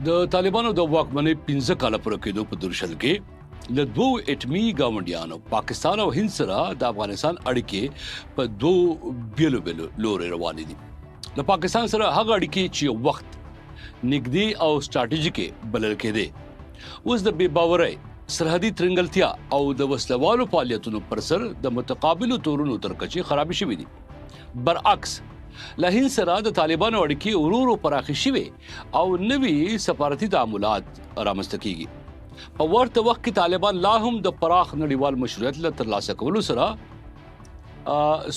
د طالبانو د واکمنۍ 15 کاله پوره کېدو په درشل کې له دوو اټمي ګاونډیانو پاکستان او هند سره د افغانستان اړیکې په دوو بیلو بیلو لوري روانې دي. له پاکستان سره هغه اړیکې چې یو وخت نږدې او ستراتیژیکې بلل کېدې، اوس د بې باورۍ، سرحدي ترنګلتیا او د وسلوالو فعالیتونو پر سر د متقابلو تورونو تر کچې خرابې شوې دي. برعکس له هند سره د طالبانو اړیکې ورو ورو پراخې شوې او نوي سفارتي تعاملات رامنځته کیږي. په ورته وخت کې طالبان لا هم د پراخ نړیوال مشروعیت له ترلاسه کولو سره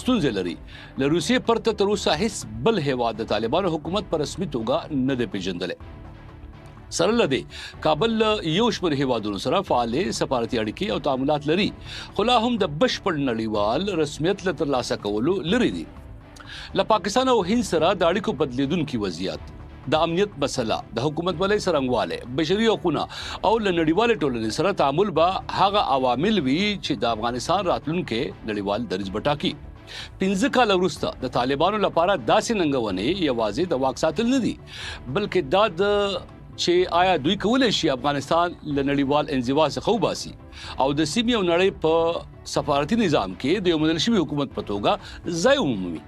ستونزې لري. له روسیې پرته تر اوسه هیڅ بل هیواد د طالبانو حکومت په رسمي توګه نه دی پیژندلی. سره له دې کابل له یو شمېر هیوادونو سره فعالې سفارتي اړیکې او تعاملات لري، خو لا هم د بشپړ نړیوال رسمیت له ترلاسه کولو لرې دي. له پاکستان او هند سره د اړیکو بدلیدونکي وضعیت، د امنیت مسله، د حکومتولۍ څرنګوالی، بشري حقونه او له نړیوالې ټولنې سره تعامل به هغه عوامل وي چې د افغانستان راتلونکی نړیوال دریځ به ټاکي. 15 کاله وروسته د طالبانو لپاره داسې ننګونې یوازې د واک ساتل نه دي، بلکې دا د چې آیا دوی کولی شي افغانستان له نړیوال انزوا څخه وباسي او د سیمې او نړۍ په سفارتي نظام کې د یو منل شوي حکومت په توګه ځای ومومي.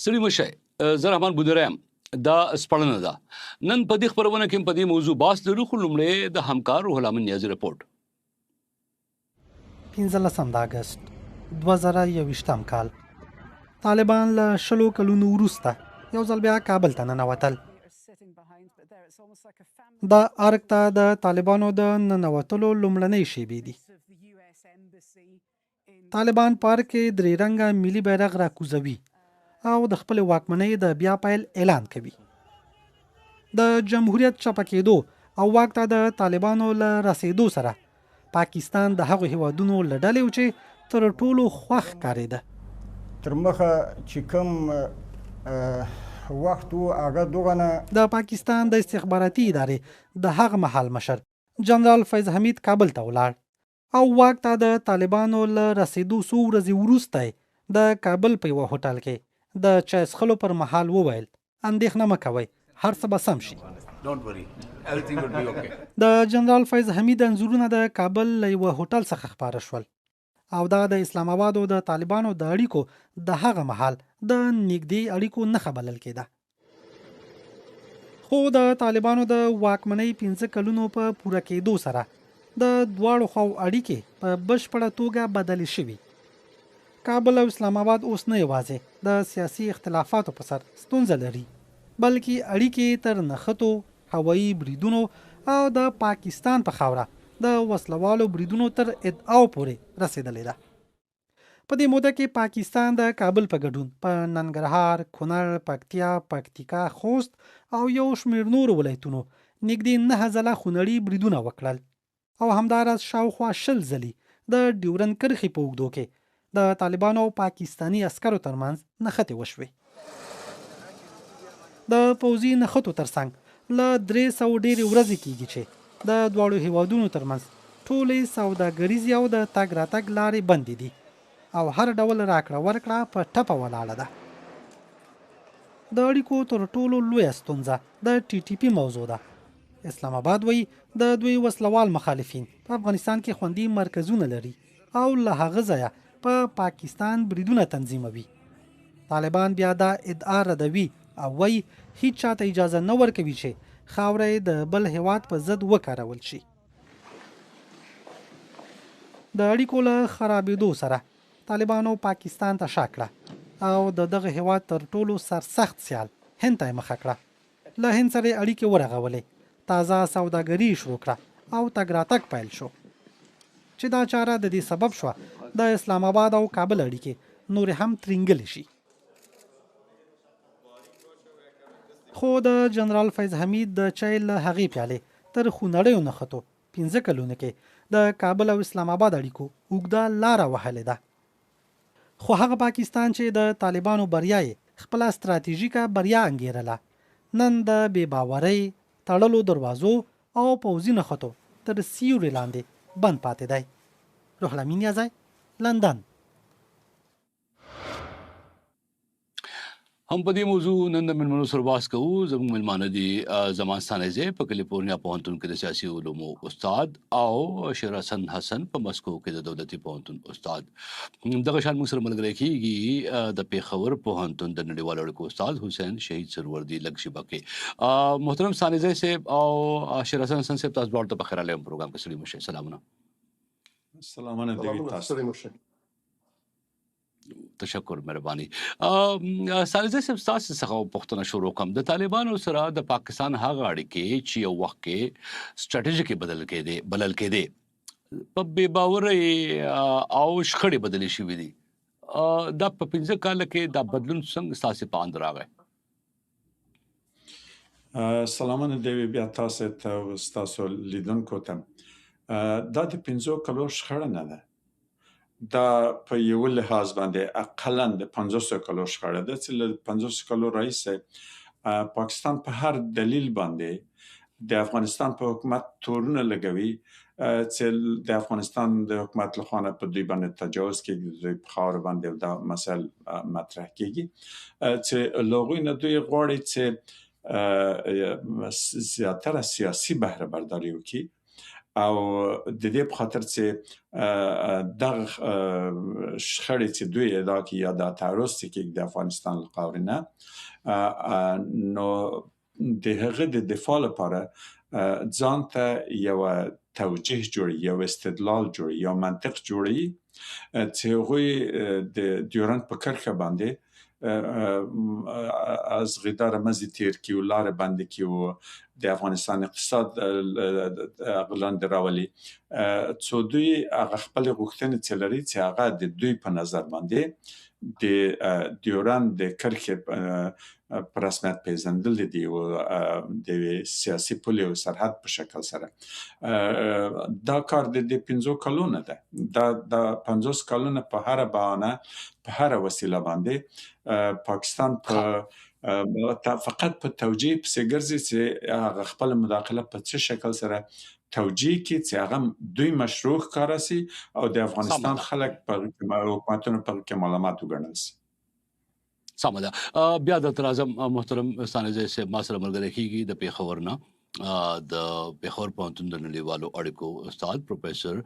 ستړي مه شئ، زه رحمان بونیری یم. دا سپړنه ده. نن په دې خپرونه کې په دې موضوع بحث لرو، خو لومړی د همکار روح الامین نیازي رپورټ. 15 د اګست 2021 کال، طالبان له 20 کلونو وروسته یو ځل بیا کابل ته ننوتل. دا ارګ ته د طالبانو د ننوتلو لومړنۍ شیبې دي. طالبان په ارګ کې درې رنګه ملي بیرغ راکوزوي او د خپلې واکمنۍ د بیا پیل اعلان کوي. د جمهوریت چپه کېدو او واک ته د طالبانو له رسېدو سره پاکستان د هغو هیوادونو له ډلې و چې تر ټولو خوښ ښکارېده. تر مخه چې کوم وخت و هغه دغه نه د پاکستان د استخباراتي ادارې د هغه مهال مشر جنرال فیض حمید کابل ته ولاړ او واک ته د طالبانو له رسېدو څو ورځې وروسته یې د کابل په یوه هوټل کې د چای څښلو پر مهال وویل، اندېښنه مه کوئ، هر څه به سم شي. د جنرال فیض حمید انځورونه د کابل له یوه هوټل څخه خپاره شول او دا د اسلام آباد او د طالبانو د اړیکو د هغه مهال د نږدې اړیکو نښه بلل کېده. خو د طالبانو د واکمنۍ 15 کلونو په پوره کېدو سره د دواړو خواو اړیکې په بشپړه توګه بدلې شوي. کابل او اسلام آباد اوس نه یوازې د سیاسي اختلافاتو په سر ستونزه لري، بلکې اړیکې تر نښتو، هوایي بریدونو او د پاکستان په خاوره د وسلوالو بریدونو تر ادعاو پورې رسېدلې ده. په دې موده کې پاکستان د کابل په ګډون په ننګرهار، کونړ، پکتیا، پکتیکا، خوست او یو شمېر نورو ولایتونو نږدې 9 ځله خونړي بریدونه وکړل او همداراز شاوخوا 20 ځلي د ډیورند کرښې په اوږدو کې د طالبانو او پاکستاني عسکرو ترمنځ نښتې وشوې. د پوځي نښتو ترڅنګ له 300 ډېرې ورځې کېږي چې د دواړو هېوادونو ترمنځ ټولې سوداګریزې او د تګ راتګ لارې بندې دي او هر ډول راکړه ورکړه په ټپه ولاړه ده. د اړیکو تر ټولو لویه ستونزه د ټي ټي پي موضوع ده. اسلام آباد وایي د دوی وسلوال مخالفین په افغانستان کې خوندي مرکزونه لري او له هغه ځایه په پاکستان بریدونه تنظیموي. طالبان بیا دا ادعا ردوي او وایي هیچا ته اجازه نه ورکوي چې خاوره یې د بل هیواد په ضد وکارول شي. د اړیکو له خرابېدو سره طالبانو پاکستان ته شا کړه او د دغه هیواد تر ټولو سرسخت سیال هند ته یې مخه کړه. له هند سره یې اړیکې ورغولې، تازه سوداګري یې شروع کړه او تګ راتګ پیل شو، چې دا چاره د دې سبب شوه د اسلام آباد او کابل اړیکې نورې هم ترینګلې شي. خو د جنرال فیض حمید د چای له هغې پیالې تر خونړیو نښتو 15 کلونو کې د کابل او اسلام آباد اړیکو اوږده لاره وهلې ده. خو هغه پاکستان چې د طالبانو بریا یې خپله ستراتیژیکه بریا انګېرله، نن د بې باورۍ، تړلو دروازو او پوځي نښتو تر سیوري لاندې بند پاتې دی. روح الامین نیازی، لندن. هم په دې موضوع نن د مېلمنو سره بحث کوو. زموږ مېلمانه دي زمان ستانکزی په کالیفورنیا پوهنتون کې د سیاسي علومو استاد او شیر حسن حسن په مسکو کې د دولتي پوهنتون استاد. دغه شان موږ سره ملګری کیږي د پېښور پوهنتون د نړیوالو اړیکو استاد حسین شهید سروردي لږ شیبه کې. محترم ستانکزی صاحب او شیر حسن حسن صاحب، تاسو دواړو ته په خیر راغلی پروګرام کې. ستړي مه شئ، سلامونه. سلامونه دې وي تاسو. تشکر، مهرباني. ستانکزی صاحب، ستاسو څخه پوښتنه شروع کوم. د طالبانو سره د پاکستان هغه اړیکې چې یو وخت کې ستراتیژیک بدل کېدې بلل کېدې، په بې باورۍ او شخړې بدلې شوې دي. دا په 5 کال کې دا بدلون څنګه ستاسو په اند راغی؟ سلامونه دې وي بیا تاسو ته او ستاسو لیدونکو ته. دا د 5 کلو شخړه نه ده، دا په یو لحاظ باندې اقلا د 50 کلو شخړه ده چې له 50 کلو راهیسې پاکستان په هر دلیل باندې د افغانستان په حکومت تورونه لګوي چې د افغانستان د حکومت له خوا نه په دوی باندې تجاوز کیږي، د دوی په خاوره باندې دا مسایل مطرح کیږي، چې له هغوی نه دوی غواړي چې زیاتره سیاسي بهره برداري وکړي او د دې په خاطر چې دغه شخړې چې دوی ادعا کوي یا دا تعرض چې کیږي د افغانستان له خاورې نه، نو د هغه د دفاع لپاره ځان ته یوه توجیه جوړي، یو استدلال جوړي، یو منطق جوړي چې هغوی د ډیورنډ په کرښه باندې از غیدار مزي تیر کی او لارې باندې کی او د افغانستان اقتصاد هغه لاندې راولي، څو دوی هغه خپلې غوښتنې چې لري، چې هغه د دوی په نظر باندې د ډیورند د کرښې په رسمیت پیژندل دي او د سیاسي پولې او سرحد په شکل سره. دا کار د دې 5 کلونو ده، دا د 50 کلونو په هره بهانه، په هره وسیله باندې پاکستان په فقط په توجیه پسې ګرځي چې هغه خپل مداخله په څه شکل سره توجیه کړي چې هغه دوی مشروع ښکاره سي او د افغانستان خلک په حکومتونو په کې ملامت وګڼل سي. سمه ده. بیا درته راځم. محترم ستانکزی صاحب، ما سره ملګری کیږي د پېښور نه د پېښور پوهنتون د نړیوالو اړیکو استاد پروفیسور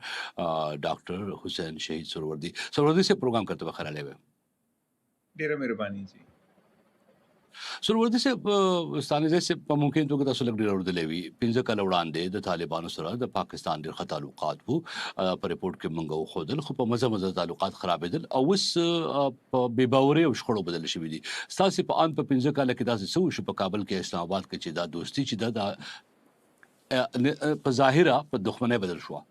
ډاکټر حسین شهید سروردي. سروردي صاحب، پروګرام کرته بخیر راغلی وي. ډیره مهرباني جی. سروردي صاحب، ستانکزی صاحب په ممکن توګه تاسو لږ ډېر اورېدلی وي، 5 کاله وړاندې د طالبانو سره د پاکستان ډېر ښه تعلقات وو، په رپورټ کې موږ وښودل، خو په مزه مزه تعلقات خرابېدل او اوس په بې باورۍ او شخړو بدل شوي دي. ستاسې په اند په 5 کاله کې داسې څه وشو په کابل کې، اسلام آباد کې، چې دا دوستي چې ده دا په ظاهره په دښمنۍ بدل شوه؟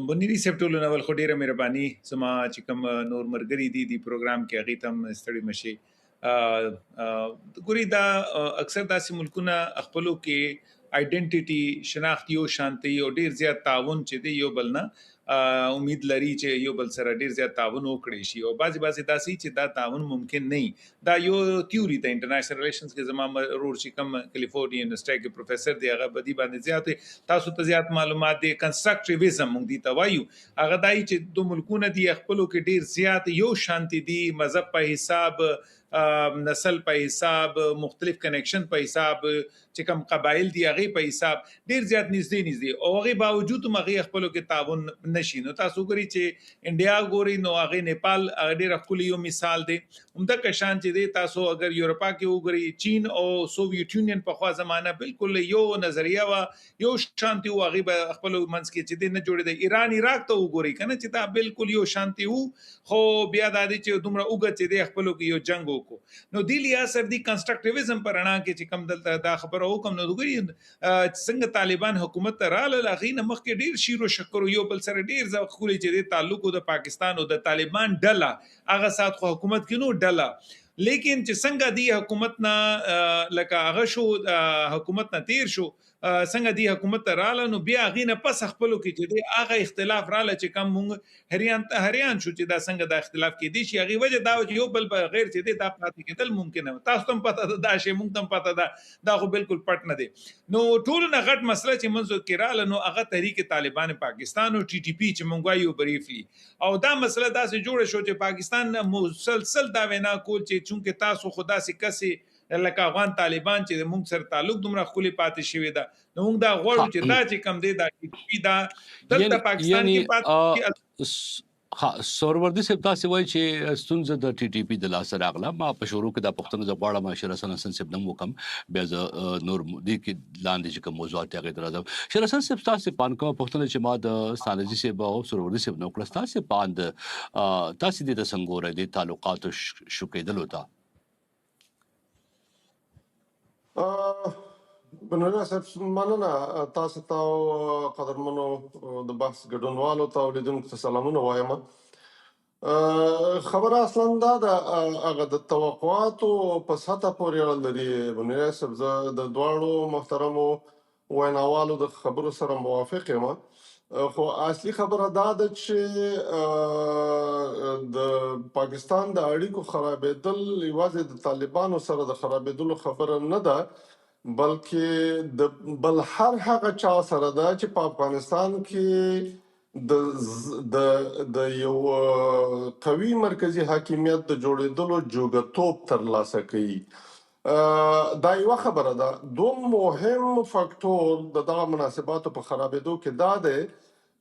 بنیری صاحب، ټولو نه اول خو ډیره مهرباني. زما چې کوم نور مرګري دي دی پروګرام کې، هغې ته هم ستړي مشي. ګوري، دا اکثر داسې ملکونه خپلو کې identity، شناخت یو شانتي او ډیر زیات تعاون چې دی یو بل نه امید لري چې یو بل سره ډیر زیات تعاون وکړي شي، او بعضې بعضې داسې چې دا تعاون ممکن نه وي. دا یو تیوري ده انټرنیشنل ریلیشنز کې. زما ورور چې کوم کالیفورنیا یونیورسيټي کې پروفیسور دی، هغه په دې باندې زیات دی، تاسو ته زیات معلومات دی. constructivism موږ دې ته وایو. هغه دای چې دو ملکونه دي خپلو کې ډیر زیات یو شانتي دي، مذهب په حساب، نسل په حساب، مختلف connection په حساب، چې کوم قبایل دي هغې په حساب ډیر زیات نږدې نږدې، او هغې باوجود هم هغې خپلو کې تعاون نشي. نو تاسو ګورئ چې انډیا ګورئ، نو هغې نیپال هغه ډېره ښکلې یو مثال دی. همدغه شان چې دی تاسو اگر یورپا کې وګورئ، چین او سوویت یونین پخوا زمانه بالکل یو نظریه وه، یو شانتي وو، هغې به خپلو منځ کې چې دی نه جوړېده. ایران عراق ته وګورئ که نه چې دا بالکل یو شانتي وو، خو بیا دا دی چې دومره اوږد چې دی خپلو کې یو جنګ وکړو. نو دې لحاظ سره دی constructivism په رڼا کې چې کوم دلته دا خبره وکړم، نو ګورئ څنګه طالبان حکومت ته راغلل، هغې نه مخکې ډېر شیر و شکر و، یو بل سره ډېر ښکلي چې دی تعلق و د پاکستان او د طالبان ډله، هغه ساعت خو حکومت کې نو ډله لیکن چې څنګه دی حکومت نه لکه هغه شو، حکومت نه تیر شو، څنګه دی حکومت ته رااله، نو بیا هغې نه پس خپلو کې چې دی هغه اختلاف رااله چې کم مونږ حیران حیران شو چې دا څنګه دا اختلاف کېدی شي. هغې وجه دا چې یو بل بغیر چې دی دا پاتې کېدل ممکن نه، تاسو ته هم پته ده دا شی، مونږ ته هم پته ده، دا خو بالکل پټ نه دی. نو ټولو نه غټ مسله چې منځو کې رااله نو هغه تحریک طالبان پاکستان او ټي ټي پي چې مونږ وایو بریفلی، او دا مسله داسې جوړه شو چې پاکستان مسلسل دا وینا کول چې چونکه تاسو خو داسې کسې لکه افغان طالبان چې موږ سره تعلق دومره ښکلی پاتې شوی ده، نو موږ دا غواړو چې دا چې کم دی دا ټي دا دلته پاکستان کې پاتې. ها سوروردي صاحب، تاسو وایي چې ستونزه د ټي ټي پي د لاسه راغله. ما په شروع کې دا پوښتنه زه غواړم شیر حسن حسن صاحب نم وکم، بیا زه نور دې کې لاندې چې کوم موضوعات هغې ته راځم. شیر حسن صاحب، تاسو په اند کومه پوښتنه چې ما د ستانکزي صاحب او سوروردي صاحب نه وکړه، ستاسو په اند تاسو دې ته څنګه ګورئ دې تعلقاتو شوکېدلو ته؟ بنوریا صاحب، مننه تاسو ته او قدرمنو د بحث ګډونوالو ته او لیدونکو ته سلامونه وایم. خبره اصلا دا ده، هغه د توقعاتو په سطح پورې اړه لري. بنوریا صاحب، زه د دواړو محترمو ویناوالو د خبرو سره موافق یم، خو اصلي خبره دا ده چې د پاکستان د اړیکو خرابېدل یوازې د طالبانو سره د خرابېدلو خبره نه ده، بلکې د بل هر هغه چا سره ده چې په افغانستان کې د د د یو قوي مرکزي حاکمیت د جوړېدلو جوګتوب ترلاسه کوي. دا یوه خبره ده. دوم مهم فاکتور د دغه مناسباتو په خرابېدو کې دا دی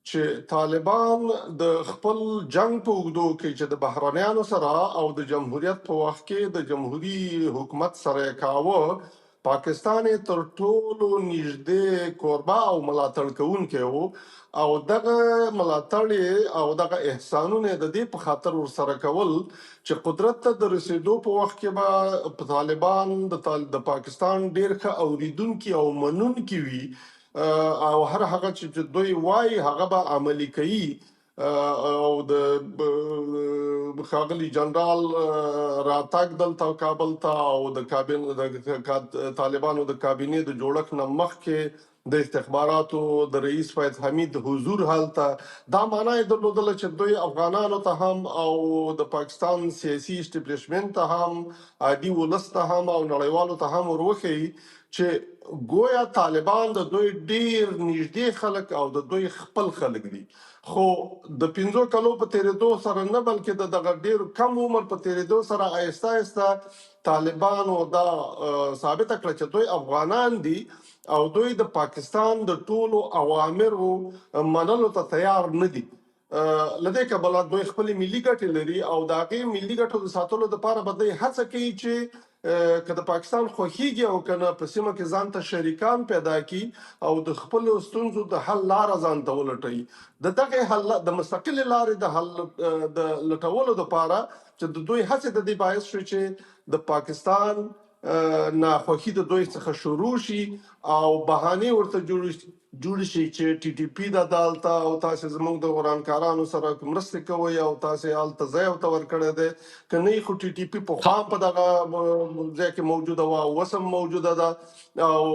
چې طالبان د خپل جنگ په اوږدو کې چې د بهرنیانو سره او د جمهوریت په وخت کې د جمهوري حکومت سره یې کاوه، پاکستان یې تر ټولو نږدې کوربه او ملاتړ کوونکی وو، او دغه ملاتړ یې او دغه احسانونه یې د دې په خاطر ورسره کول چې قدرت ته د رسېدو په وخت کې به طالبان د پاکستان ډیر ښه اوریدونکي او منونکي وي، او هر هغه چې دوی وایي هغه به عملي کوي. او د ښاغلي جنرال راتګ دلته کابل ته او د کابین د طالبانو د کابینې د جوړښت نه مخکې د استخباراتو د رئیس فیض حمید حضور هلته، دا معنا یې درلودله چې دوی افغانانو ته هم او د پاکستان سیاسي اسټبلشمنت ته هم، عادي ولس ته هم او نړیوالو ته هم ور وښیي چې ګویا طالبان د دوی ډیر نږدې خلک او د دوی خپل خلک دي. خو د 5 کلو په تیریدو سره نه، بلکې د دغه ډیر کم عمر په تیریدو سره آهسته آهسته طالبانو دا ثابته کړه چې دوی افغانان دي او دوی د پاکستان د ټولو اوامرو منلو ته تیار نه دي. له دې کبله دوی خپلې ملي ګټې لري او د هغې ملي ګټو د ساتلو لپاره به دوی هڅه کوي چې که د پاکستان خوښیږي او که نه، په سیمه کې ځان ته شریکان پیدا کړي او د خپلو ستونزو د حل لاره ځان ته ولټوي. د دغې حل د مستقلې لارې د حل د لټولو لپاره چې د دوی هڅې د دې باعث شو چې د پاکستان ناخوښي د دوی څخه شروع شي او بهانې ورته جوړ شي چې ټي ټي پي دا دالته او تاسو زموږ د ورانکارانو سره مرسته کوئ او تاسو هلته ځای ورته ورکړی دی. که نه، خو ټي ټي پي پخوا هم په دغه ځای کې موجوده وه او اوس هم موجوده ده او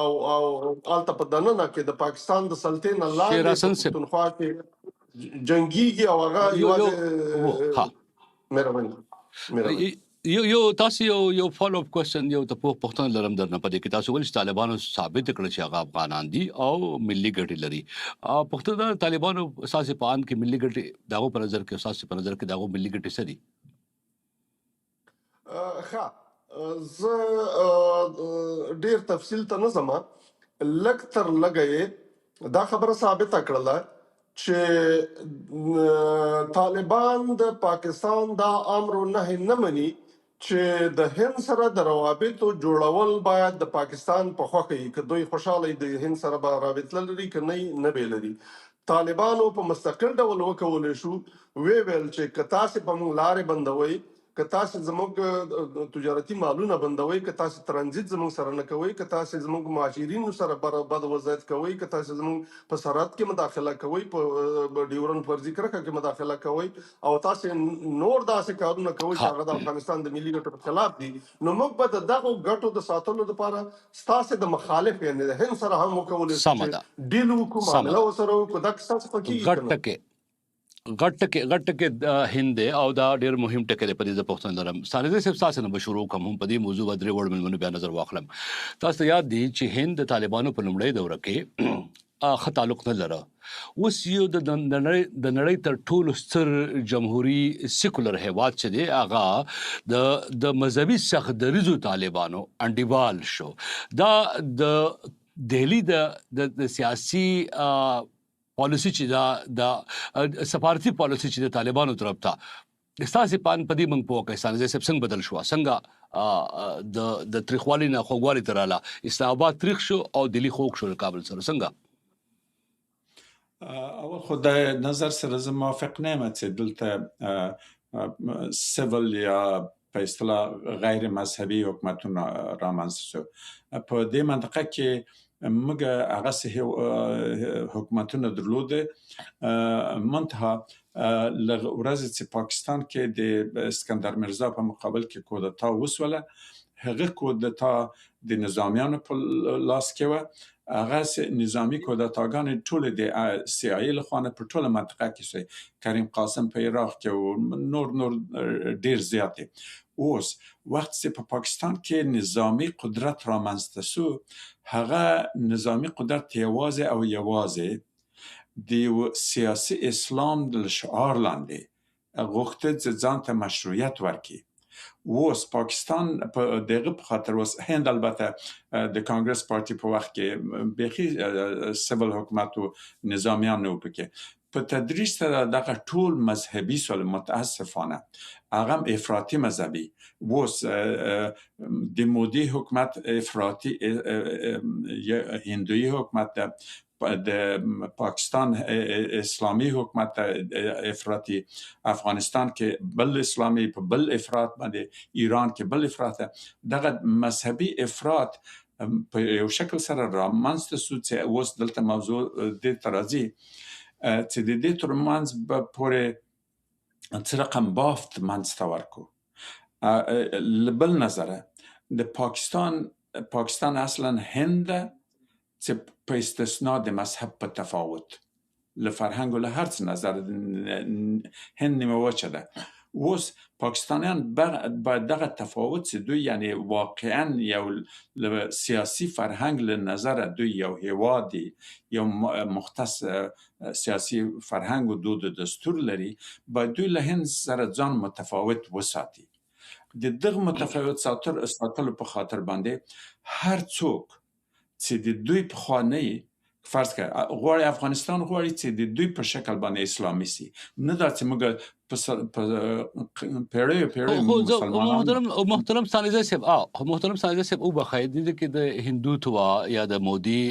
او او هلته په دننه کې د پاکستان د سلطې نه شیر لاندې په حسن صاحب، پښتونخوا کې جنګیږي او هغه یو یو یوازې ها مهرباني، مهرباني. یو یو تاسو یو یو follow up question، یو ته پوښتنه لرم درنه په دې کې. تاسو ول چې طالبانو ثابت کړل چې هغه افغانان دي او ملي ګټې لري. پوښتنه دا، طالبانو تاسو په اند کې ملي ګټې دغه په نظر کې، تاسو په نظر کې دغه ملي ګټې څه دي؟ ښه، زه ډیر تفصیل ته نه ځم. لږ تر لږه یې دا خبره ثابته کړله چې طالبان د پاکستان دا امر او نهی نه مني چې د هند سره د روابطو جوړول باید د پاکستان په خوښه وي، که دوی خوشاله د هند سره به رابطه لري، که نه نه به لري. طالبانو په مستقل ډول وکولی شو وی ویل چې که تاسې په موږ لارې بندوئ که تاسو زموږ تجارتي مالونه بندوئ، که تاسو ترانزیت زموږ سره نه کوئ، که تاسو زموږ مهاجرینو سره بد وضعیت کوئ، که تاسو زموږ په سرحد کې مداخله کوئ، په ډیورن فرضي کرښه کې مداخله کوئ او تاسو نور داسې کارونه کوئ چې هغه د افغانستان د ملي ګټو په خلاف دي، نو موږ به د دغو ګټو د ساتلو لپاره ستاسو د مخالف یعنې د هند سره هم وکولی شو چې ډیل وکړو، معامله ورسره وکړو. دا که ستاسو خوښېږي که نه. غټ ټکی هند دی او دا ډیر مهم ټکی دی. په دې زه پوښتنه لرم. ستانکزی صاحب، تاسو نه به شروع کوم، هم په دې موضوع به درې وړ مېلمنو بیا نظر واخلم. تاسو ته یاد دي چې هند د طالبانو په لومړۍ دوره کې ښه تعلق نه لره. اوس یو د نړۍ تر ټولو ستر جمهوري سیکولر هیواد چې دی، هغه د مذهبي سخت دریځو طالبانو انډیوال شو. دا د دهلي د سیاسي پالیسي چې دا د سفارتي پالیسي چې د طالبانو طرف ته، ستاسې پان په دې موږ پوه کړئ ستانکزی صاحب، څنګه بدل شو، څنګه د تریخوالي نه خوږوالي ته راله؟ اسلام آباد تریخ شو او دلی خوږ شو له کابل سره، څنګه؟ اول خو د نظر سره زه موافق نه یم چې دلته سیول یا په اصطلاح غیر مذهبي حکومتونه رامنځته شو. په دې منطقه کې موږ هغه حکومتونه درلوده، منتها له ورځې چې پاکستان کې د اسکندر مرزا په مقابل کې کودتا وسوله، هغه کودتا د نظامیانو په لاس کې وه. هغه نظامی کودتاګانې ټولې د سي آی ای لخوا نه په ټوله منطقه کې شوې، کریم قاسم په عراق کې او نور ډیر زیات دي. اوس وخت چې په پاکستان کې نظامی قدرت رامنځته شو، هغه نظامی قدرت یوازې او یوازې د یو سیاسي اسلام د شعار لاندې غوښته چې ځان ته مشروعیت ورکړي. اوس پاکستان په دغه په خاطر، اوس هند البته د کانګرس پارټي په وخت کې بیخي سیول حکومت او نظامیان نه وو پکې. په تدریج سره دغه ټول مذهبي سول، متاسفانه هغه هم افراطي مذهبي. اوس د مودي حکومت افراطي هندویي حکومت ده، د پاکستان اسلامي حکومت افراطي، افغانستان کې بل اسلامي په بل افراط باندې، ایران کې بل افراط. دغه مذهبي افراط په یو شکل سره رامنځته سو چې اوس دلته موضوع دې ته راځي چې د دې ترمنځ به پورې څه رقم بافت منځته ورکو. له بل نظره د پاکستان اصلا هند ده چې په استثنا د مذهب په تفاوت له فرهنګ او له هر څه نظر هند نیمه وچه ده. اوس پاکستانیان باید دغه تفاوت چې دوی یعنی واقعا یو له سیاسي فرهنګ له نظره دوی یو هیواد دی، یو مختص سیاسي فرهنګ او دود و دستور لري، باید دوی له هند سره ځان متفاوت وساتي. د دغه متفاوت ساتلو په خاطر باندې هر څوک چې د دوی په خوا نه وي، فرض کړه غواړي افغانستان غواړي چې د دوی په شکل باندې اسلامي سي، نه دا چې موږ په پیړیو پیړیو مسلمانان. محترم ستانکزی صاحب، محترم ستانکزی صاحب، وبخښئ، دې کې د هندوتوا یا د مودي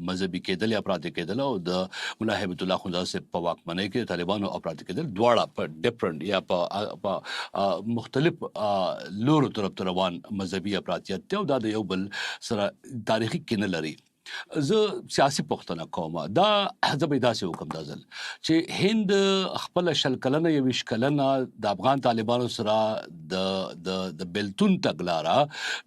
مذهبي کېدل یا افراطي کېدل او د ملا هیبت الله اخندزاده صاحب په واکمنۍ کې د طالبانو افراطي کېدل دواړه په ډیفرنټ یا په مختلف لورو طرف ته روان مذهبي افراطیت دی او دا د یو بل سره تاریخي کې نه لري. زه سیاسي پوښتنه کوم، دا زه به داسې وکم دا ځل چې هند خپل 20 کلنه 21 کلنه د افغان طالبانو سره د د د بیلتون تګلاره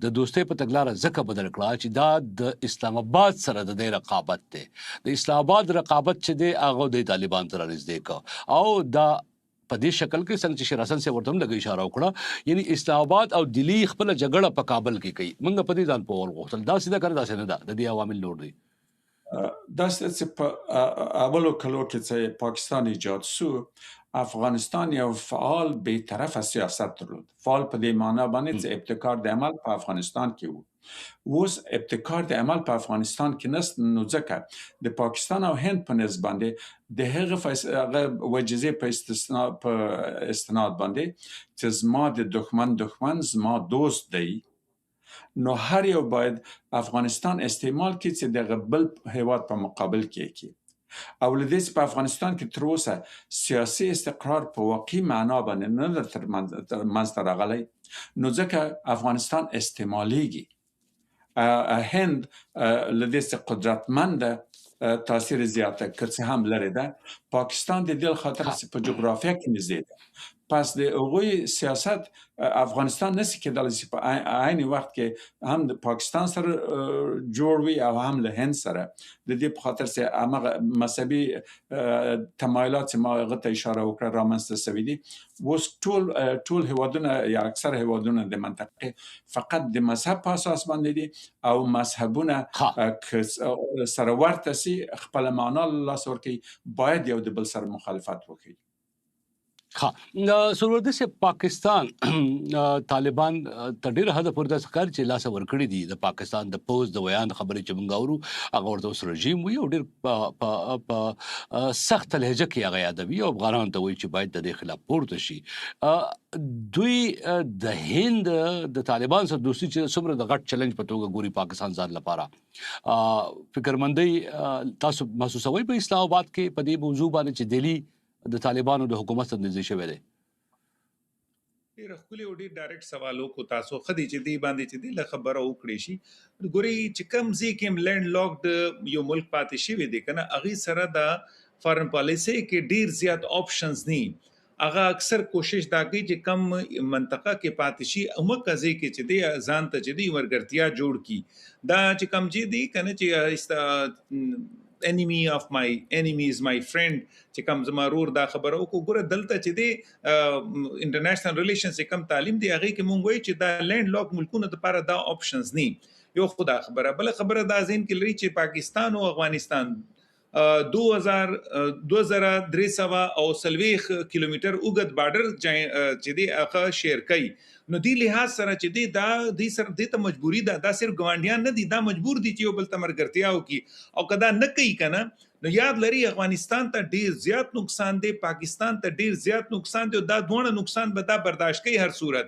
د دوستۍ په تګلاره ځکه بدل کړه چې دا د اسلام آباد سره د دې رقابت دی. د اسلام آباد رقابت چې دی هغه د طالبان تر نږدې کو او دا په دې شکل کې څنګه چې شیر حسن صاحب ورته هم لږه اشاره وکړه، یعنی اسلام آباد او دلی خپله جګړه په کابل کې کوي. موږ په دې ځان پوهول غوښتل، داسې ده که نه داسې نه ده؟ د دې عوامل نور دي. داسې چې په اولو کلو کې چې پاکستان ایجاد سو، افغانستان یو فعال بې طرفه سیاست درلود. فعال په دې معنا باندې چې ابتکار د عمل په افغانستان کې وو. اوس ابتکار د عمل په افغانستان کې نست، نو ځکه د پاکستان او هند په نسبت باندې د هغه هغه وجیزې په استثنا په استناد باندې چې زما د دښمن دښمن زما دوست دی، نو هر یو باید افغانستان استعمال کړي چې دغه بل هیواد په مقابل کې کی. او له دې چې په افغانستان کې تر اوسه سیاسي استقرار په واقعي معنا باندې نه ده تر منځته راغلی، نو ځکه افغانستان استعمالیږي. هند له دې چې قدرتمند ده، تاثیر زیاته که څه هم لرې ده. پاکستان د دې خاطر چې په جغرافیا کې نږدې ده، پس د هغوی سیاست افغانستان نسی کېدلی چې په عین وخت کې هم د پاکستان سره جوړ وي او هم له هند سره، د دې په خاطر چې همغه مذهبي تمایلات چې ما هغه ته اشاره وکړه رامنځته شوي دي. اوس ټول هیوادونه یا اکثر هیوادونه د منطقې فقط د مذهب په اساس باندې دي، او مذهبونه که سره ورته سي خپله معنا له لاسه ورکوي، باید یو د بل سره مخالفت وکړي. ښه سرور صاحب، پاکستان طالبان تر ډیره حده پورې داسې ښکاري چې لاسه ورکړي دي. د پاکستان د پوځ د ویاند خبرې چې موږ اورو هغه ورته اوس رژیم وي او ډیر په سخته لهجه کې هغه یادوي او افغانانو ته وایي چې باید د دې خلاف پورته شي. دوی د هند د طالبان سره دوستي چې څومره د غټ چیلنج په توګه ګوري پاکستان ځان لپاره، فکرمندۍ تاسو محسوسوئ په اسلام آباد کې په دې موضوع باندې چې دهلي د طالبانو د حکومت سره نږدې شوی دی؟ ډېر ښکلی او ډېر ډایرکټ سوال وکړو تاسو. ښه دی چې دې باندې چې دې له خبره وکړې شي. ګورئ چې کوم ځای کې هم لینډ لاکډ یو ملک پاتې شوی دی که نه، هغې سره د فارن پالیسۍ کې ډېر زیات آپشنز نی. هغه اکثر کوشش دا کوي چې کم منطقه کې پاتې شي، همغه ځای کې چې دی ځان ته چې دی مرګرتیا جوړ کړي. دا چې کوم ځای دی که نه چې enemy of my enemy is my friend، چې کوم زما رور دا خبره وکړو. ګوره دلته چې دی انټرنیشنل ریلیشنز چې کوم تعلیم دی هغې کې مونږ وایو چې دا لینډ لاک ملکونو دپاره دا آپشنز نی. یو خو دا خبره. بله خبره دا ذهن کې لري چې پاکستان او افغانستان 2340 کیلومتر اوږد بارډر چې دی هغه شیر کوي. نو دې لحاظ سره چې دی دا دې سره دې ته مجبوري ده، دا صرف ګاونډیان نه دي، دا مجبور دي چې یو بل ته ملګرتیا وکړي. او که دا نه کوي که نه، نو یاد لري افغانستان ته ډیر زیات نقصان دی، پاکستان ته ډیر زیات نقصان دی، او دا دواړه نقصان به دا برداشت کوي هر صورت.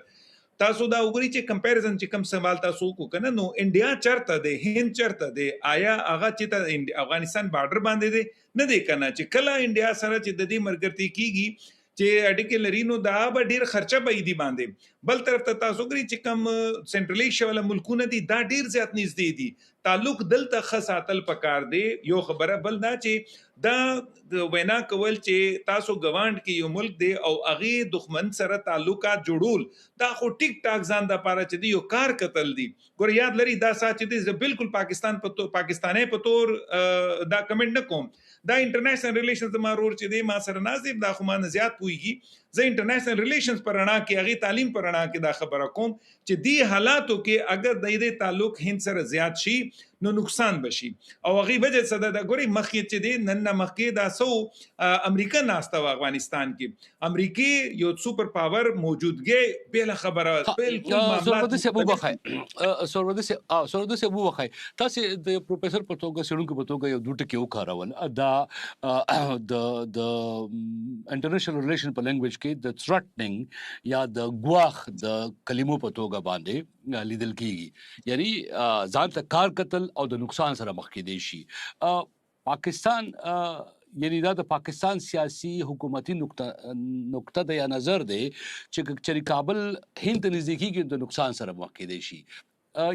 تاسو دا وګورئ چې کمپیریزن چې کوم سوال تاسو وکړو که نه، نو انډیا چرته دی، هند چرته دی، آیا هغه چې ته افغانستان بارډر باندې دی نه دی که نه؟ چې کله انډیا سره چې د دې ملګرتیا کیږي چې اړیکې لري، نو دا به ډیر خرچه به دي باندې. بل طرف ته تاسو ګورئ چې کوم سنټرل ایشیا والا ملکونه دي دا ډیر زیات نږدې دي، تعلق دلته ښه ساتل پکار دی. یو خبره. بل دا چې دا وینا کول چې تاسو ګوانډ کې یو ملک دی او هغې دښمن سره تعلقات جوړول، دا خو ټیک ټاک ځان دپاره چې دی یو کار کتل دي. ګوره یاد لري دا سا چې دی زه بالکل پاکستان په پاکستاني په تور دا کمنټ نه کوم. دا انټرنیشنل ریلیشنز زما ورور چې دی ما سره ناست دی، دا خو ما نه زیات پوهېږي. زه انټرنیشنل ریلیشنز په رڼا کې، هغې تعلیم په رڼا کې دا خبره کوم چې دې حالاتو کې اگر د دې تعلق هند سره زیات شي نو نقصان به شي. او هغې وجه څه ده؟ دا ګورئ مخکې چې دی نن نه مخکې دا څه و، امریکا ناسته وه افغانستان کې، امریکې یو سپر پاور موجودګی بېله خبره بالکل معاملات سرورده صاحب وبخښئ، سرورده صاحب وبخښئ، تاسې د پروفیسور په توګه، څېړونکي په توګه یو دوه ټکي وکارول. دا د انټرنیشنل ریلیشن په لنګویج کې د ثریټنینګ یا د ګواښ د کلمو په توګه باندې لیدل کیږي، یعنی ځان ته کار کتل او د نقصان سره مخ کېدی شي. پاکستان یعنی دا د پاکستان سیاسي حکومتي نقطه ده یا نظر دی چې که چېرې کابل هند ته نږدې کېږي د نقصان سره مخ کېدی شي.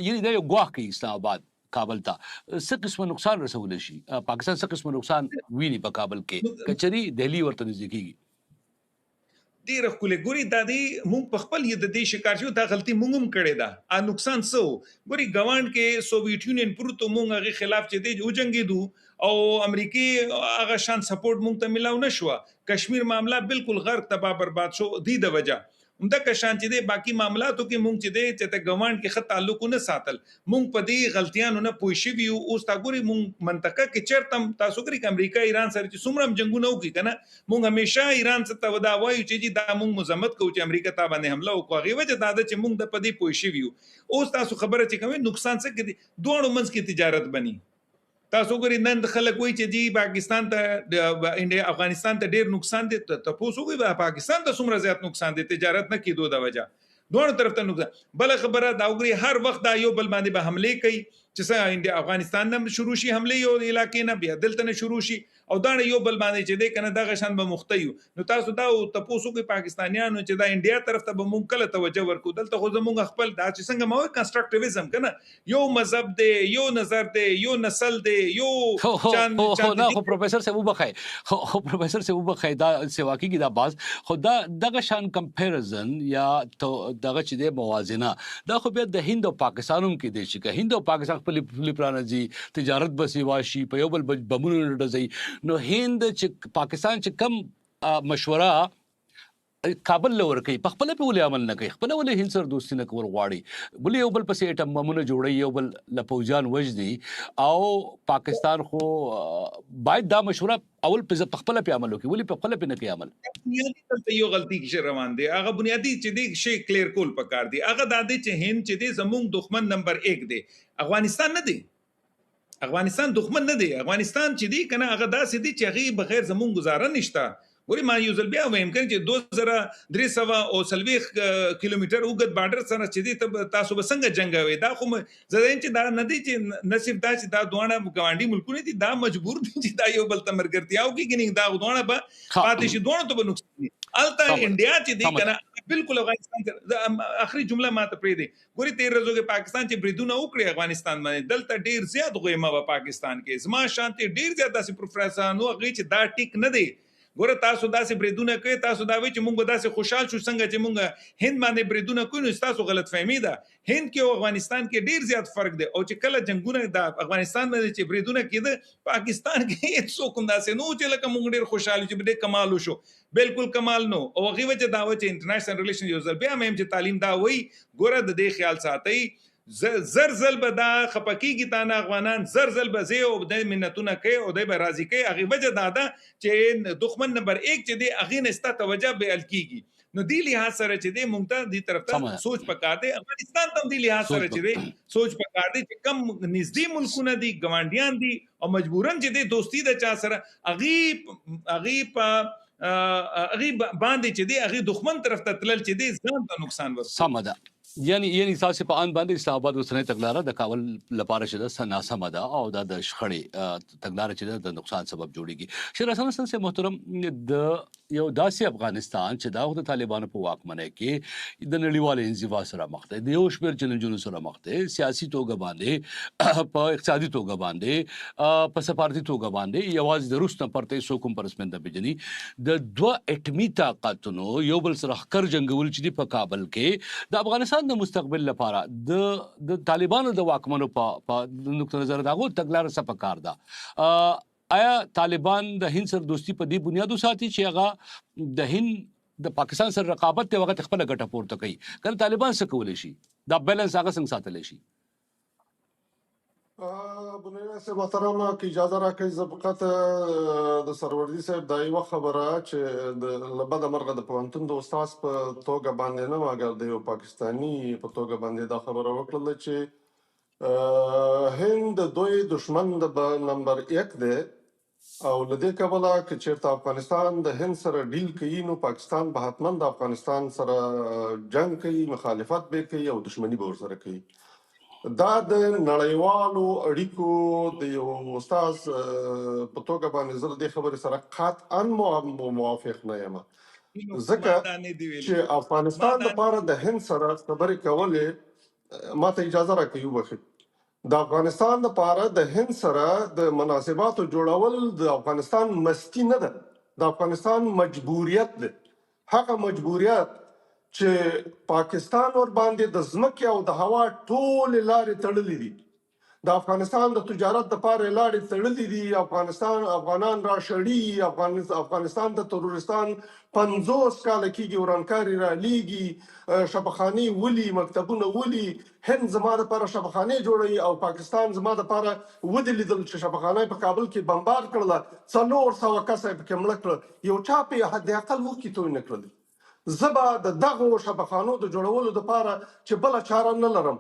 یعنی دا یو ګواښ کوي اسلام آباد کابل ته، څه قسمه نقصان رسولی شي؟ پاکستان څه قسمه نقصان ویني په کابل کې که چېرې دهلي ورته نږدې کېږي؟ ډېره ښکلې. ګوري دا دی مونږ په خپل یې د دې شکار شو، دا غلطي مونږ هم کړې ده. نقصان څه و؟ ګوري ګاونډ کې سوویت یونین پروت و، مونږ هغې خلاف چې دی وجنګېدو او امریکې هغه شان سپورټ مونږ ته ملاو نه شوه. کشمیر معامله بالکل غرق تباه برباد شو دی د وجه. همدغه شان چې دی باقي معاملاتو کې مونږ چې دی چې ته ګاونډ کې ښه تعلق ونه ساتل، مونږ په دې غلطیانو نه پوه شوي یو. اوس تا ګوري مونږ منطقه کې چېرته هم تاسو ګوري که امریکا ایران سره چې څومره هم جنګونه وکړي که نه، مونږ همیشه ایران څه ته دا وایو چې جي دا مونږ مذمت کوو چې امریکا تا باندې حمله وکړه. هغې وجه دا ده چې مونږ د په دې پوه شوي یو. اوس تاسو خبره چې کوئ نقصان څه کې دی، دواړو منځ کې تجارت بني. تاسو ګورئ نن خلک وایي چې جی پاکستان ته انډیا افغانستان ته ډیر نقصان دی، تپوس وکړئ پاکستان ته څومره زیات نقصان دی تجارت نه کېدو د وجه، دواړو طرف ته نقصان. بله خبره دا وګورئ هر وخت دا یو بل باندې به حملې کوي، چې څنګه انډیا افغانستان نه شروع شي حمله یو علاقې نه بیا دلته نه شروع شي او دا یو بل باندې چې دی کنه دغه شان به مخته یو. نو تاسو دا تاسو کې پاکستانیانو چې دا انډیا طرف ته به مونږ کله توجه ورکو؟ دلته خو زمونږ خپل دا چې څنګه مو کنسټرکټیویزم کنه، یو مذهب دی، یو نظر دی، یو نسل دی، یو چان چان. نه خو پروفیسور صاحب وبخای، خو پروفیسور صاحب وبخای، دا سیوا کیږي دا باز خو دا دغه شان کمپیریزن یا دغه چې د موازنه دا خو بیا د هند او پاکستان هم کې دی چې هند او پاکستان خپل خپل پرانځي، تجارت به سیوا شي، په یو بل بمونه ډزي. نو هند چې پاکستان چې کم مشوره کابل لور کوي، په خپل په ولې عمل نه کوي؟ خپل ولې هند سره دوستي نه کول غواړي؟ ولې یو بل پسې اټم بمونه جوړي، یو بل له پوځیان وژني؟ او پاکستان خو باید دا مشوره اول په خپل په عمل وکړي، ولې په خپل په نه کوي عمل؟ بنیادي دلته یو غلطي کې روان دی، هغه بنیادي چې دی شی کلیر کول پکار دی. هغه دا دی چې هند چې دی زموږ دښمن نمبر 1 دی، افغانستان نه دی. افغانستان دښمن نه دی. افغانستان چې دی کنه هغه داسې دی چې هغه بغیر زموږ گزاره نشته. ګوري ما یو ځل بیا وایم کنه چې 2340 کیلومتر اوږد بارډر سره چې دی تاسو به څنګه جنګوي؟ دا خو زه وایم چې دا نه دی چې نصیب دا چې دا دواړه ګاونډي ملکونه دي، دا مجبور دي چې دا یو بل ته مرګرتیا وکړي، ګنې دا دواړه به پاتې شي، دواړو ته به نقصان وي. الته انډیا چې دی کنه بالکل افغانستان اخري جمله ماته پرې دی. ګوري تیر ورځو کې پاکستان چې بریدونه وکړي افغانستان باندې، دلته ډیر زیات غویمه و پاکستان کې. زما شانتي ډیر زیات داسې پروفیسورانو هغه چې دا ټیک نه دی. ګوره تاسو داسې بریدونه کوي، تاسو دا وایي چې مونږ به داسې خوشحال شو څنګه چې مونږ هند باندې بریدونه کوو، نو تاسو غلط فهمي ده. هند کې او افغانستان کې ډیر زیات فرق دی. او چې کله جنگونه د افغانستان باندې چې بریدونه کېده، پاکستان کې هیڅوک هم داسې نه و چې لکه مونږ ډیر خوشحال یو چې ډېر کمال وشو، بالکل کمال نو. او هغې وجه دا وه چې انټرنیشنل ریلیشن یو ځل بیا مهم چې تعلیم دا وایي، ګوره د دې خیال ساتئ، زر ځل به دا خپه کېږي تا نه افغانان، زر ځل به ځې او دی منتونه کوي او دی به راضي کوي. هغې وجه دا ده چې دښمن نمبر 1 چې دی هغې نه ستا توجه بیل کېږي. نو دې لحاظ سره چې دی مونږ ته دې طرف ته سوچ پکار دی، افغانستان ته هم دې لحاظ سره چې دی سوچ پکار دی چې کم نږدې ملکونه دي، ګاونډیان دي، او مجبورا چې دی دوستي د چا سره هغې په هغې باندې چې دی هغې دښمن طرف ته تلل چې دی ځان ته نقصان ورکوي. سمه ده. یعنی تاسو په اند باندې اسلام آباد اوسنۍ تګلاره د کابل لپاره چې ده ناسمه ده او دا د شخړې تګلاره چې ده د نقصان سبب جوړیږي. شیر حسن حسن صاحب محترم، د یو داسې افغانستان چې دا د طالبانو په واکمنۍ کې د نړیوالې انزوا سره مخ دی، د یو شمېر چیلنجونو سره مخ دی، سیاسي توګه باندې، په اقتصادي توګه باندې، په سفارتي توګه باندې، یوازې د روس نه پرته یې څوک هم په رسمیت نه پېژني، د دوه اټمي طاقتونو یو بل سره ښکر جنګول چې دي په کابل کې د افغانستان د مستقبل لپاره د طالبانو د واکمنو په نقطه نظر د هغو تګلاره څه پکار ده؟ آیا طالبان د هند سره دوستي په دې بنیاد وساتي چې هغه د هند د پاکستان سره رقابت دی، هغه خپله ګټه پورته کوي؟ که طالبان څه کولی شي دا بیلنس هغه څنګه ساتلی شي؟ بنیري صاحب محترم، که اجازه راکړئ زه فقط د سروردي صاحب دا یوه خبره چې له بده مرغه د پوهنتون د استاد په توګه باندې نه، مګر د یو پاکستاني په توګه باندې دا خبره وکړله چې هند د دوی دښمن د نمبر 1 دی، او له دې کبله که چېرته افغانستان د هند سره ډیل کوي نو پاکستان به حتما د افغانستان سره جنګ کوي، مخالفت به کوي او دښمني به ورسره کوي. دا د نړیوالو اړیکو د یو استاد په توګه باندې زه د دې خبرې سره قطعا موافق نه یم، ځکه چې افغانستان لپاره د هند سره خبرې کولې، ما ته اجازه راکړئ وبخښئ، د افغانستان لپاره د هند سره د مناسباتو جوړول د افغانستان مستی نه ده، د افغانستان مجبوریت دی. هغه مجبوریت چې پاکستان ور باندې د ځمکې او د هوا ټولې لارې تړلې دي، د افغانستان د تجارت لپاره لارې تړلې دي، افغانستان افغانان را شړي، افغانستان ته تروریستان 50 کاله کېږي ورانکاري را لیږي، شبخانې ولي، مکتبونه ولي. هند زما دپاره شبخانې جوړوي او پاکستان زما دپاره ودې لیدل چې شبخانه په کابل کې بمبار کړله، 400 کسه یې پکې مړه کړه، یو چا پې حد اقل اوښکې توی نه کړلې. زه به د دغو شبخانو د جوړولو دپاره چې بله چاره نه لرم،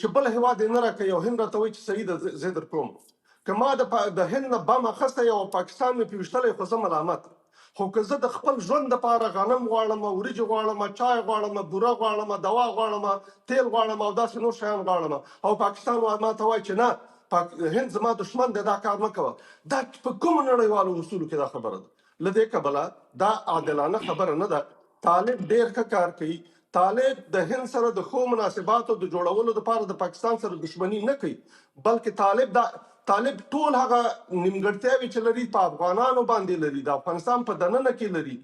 چې بل هېواد یې نه راکوي او هند راته وایي چې صحیح ده زه در کوم، که ما د هند نه بم اخیستی او پاکستان مې پې ویشتلی خو زه ملامت. خو که زه د خپل ژوند لپاره غنم غواړم، وریجې غواړم، چای غواړم، بوره غواړم، دوا غواړم، تیل غواړم او داسې نور شیان غواړم او پاکستان ما ته وایي چې نه، هند زما دښمن دی، دا کار مه کوه، دا په کومو نړیوالو اصولو کې دا خبره ده؟ له دې کبله دا عادلانه خبره نه ده. طالب ډیر ښه کار کوي. طالب د هند سره د ښو مناسباتو د جوړولو لپاره د پاکستان سره دښمني نه کوي، بلکې طالب دا طالب ټول هغه نیمګړتیاوې چې لري په افغانانو باندې لري، د افغانستان په دننه کې لري.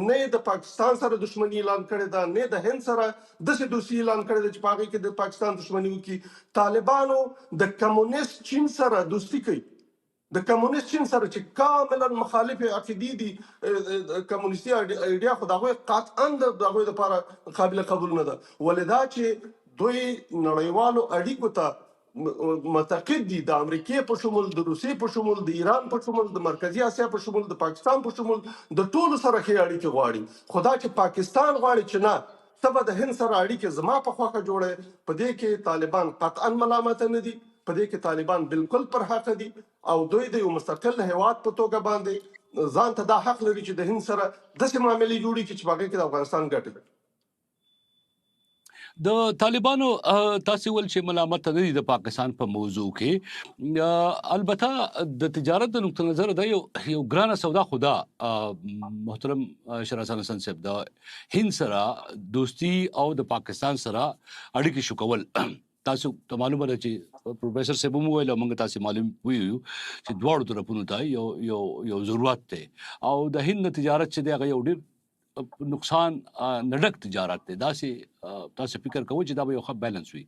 نه یې د پاکستان سره دښمني اعلان کړې ده، نه یې د هند سره داسې دوستي اعلان کړې ده چې په هغې کې د پاکستان دښمني وکړي. طالبانو د کمونیست چین سره دوستي کوي، د کمونیست چین سره چې کاملا مخالفې عقیدې دي، کمونیستي ایډیا خو د هغوی قطعا د هغوی لپاره قابل قبول نه ده، ولې دا چې دوی نړیوالو اړیکو ته معتقد دي، د امریکې په شمول، د روسیې په شمول، د ایران په شمول، د مرکزي اسیا په شمول، د پاکستان په شمول، د ټولو سره ښې اړیکې غواړي. خو دا چې پاکستان غواړي چې نه، ته به د هند سره اړیکې زما په خوښه جوړې، په دې کې طالبان قطعا ملامت نه دي، په دې کې طالبان بالکل پر حق دي او دوی د یو مستقل هیواد په توګه باندې ځان ته دا حق لري چې د هند سره داسې معاملې جوړې کړي چې په هغې کې د افغانستان ګټې وي. د طالبانو تاسو ول چې ملامت نه دي د پاکستان په موضوع کې، البته د تجارت د نقطه نظر دا یو یو ګرانه سودا خدا محترم شراسان حسن صاحب د هند سره دوستی او د پاکستان سره اړیکې شکول، تاسو ته معلومه ده چې پروفیسور صاحب هم وویل او موږ تاسو معلوم ویو چې دواړو طرفونو ته یو یو یو ضرورت دی، او د هند تجارت چې دی هغه یو ډیر نقصان نه ډک تجارت دی. داسې تاسو فکر کوئ چې دا به یو ښه بیلانس وي؟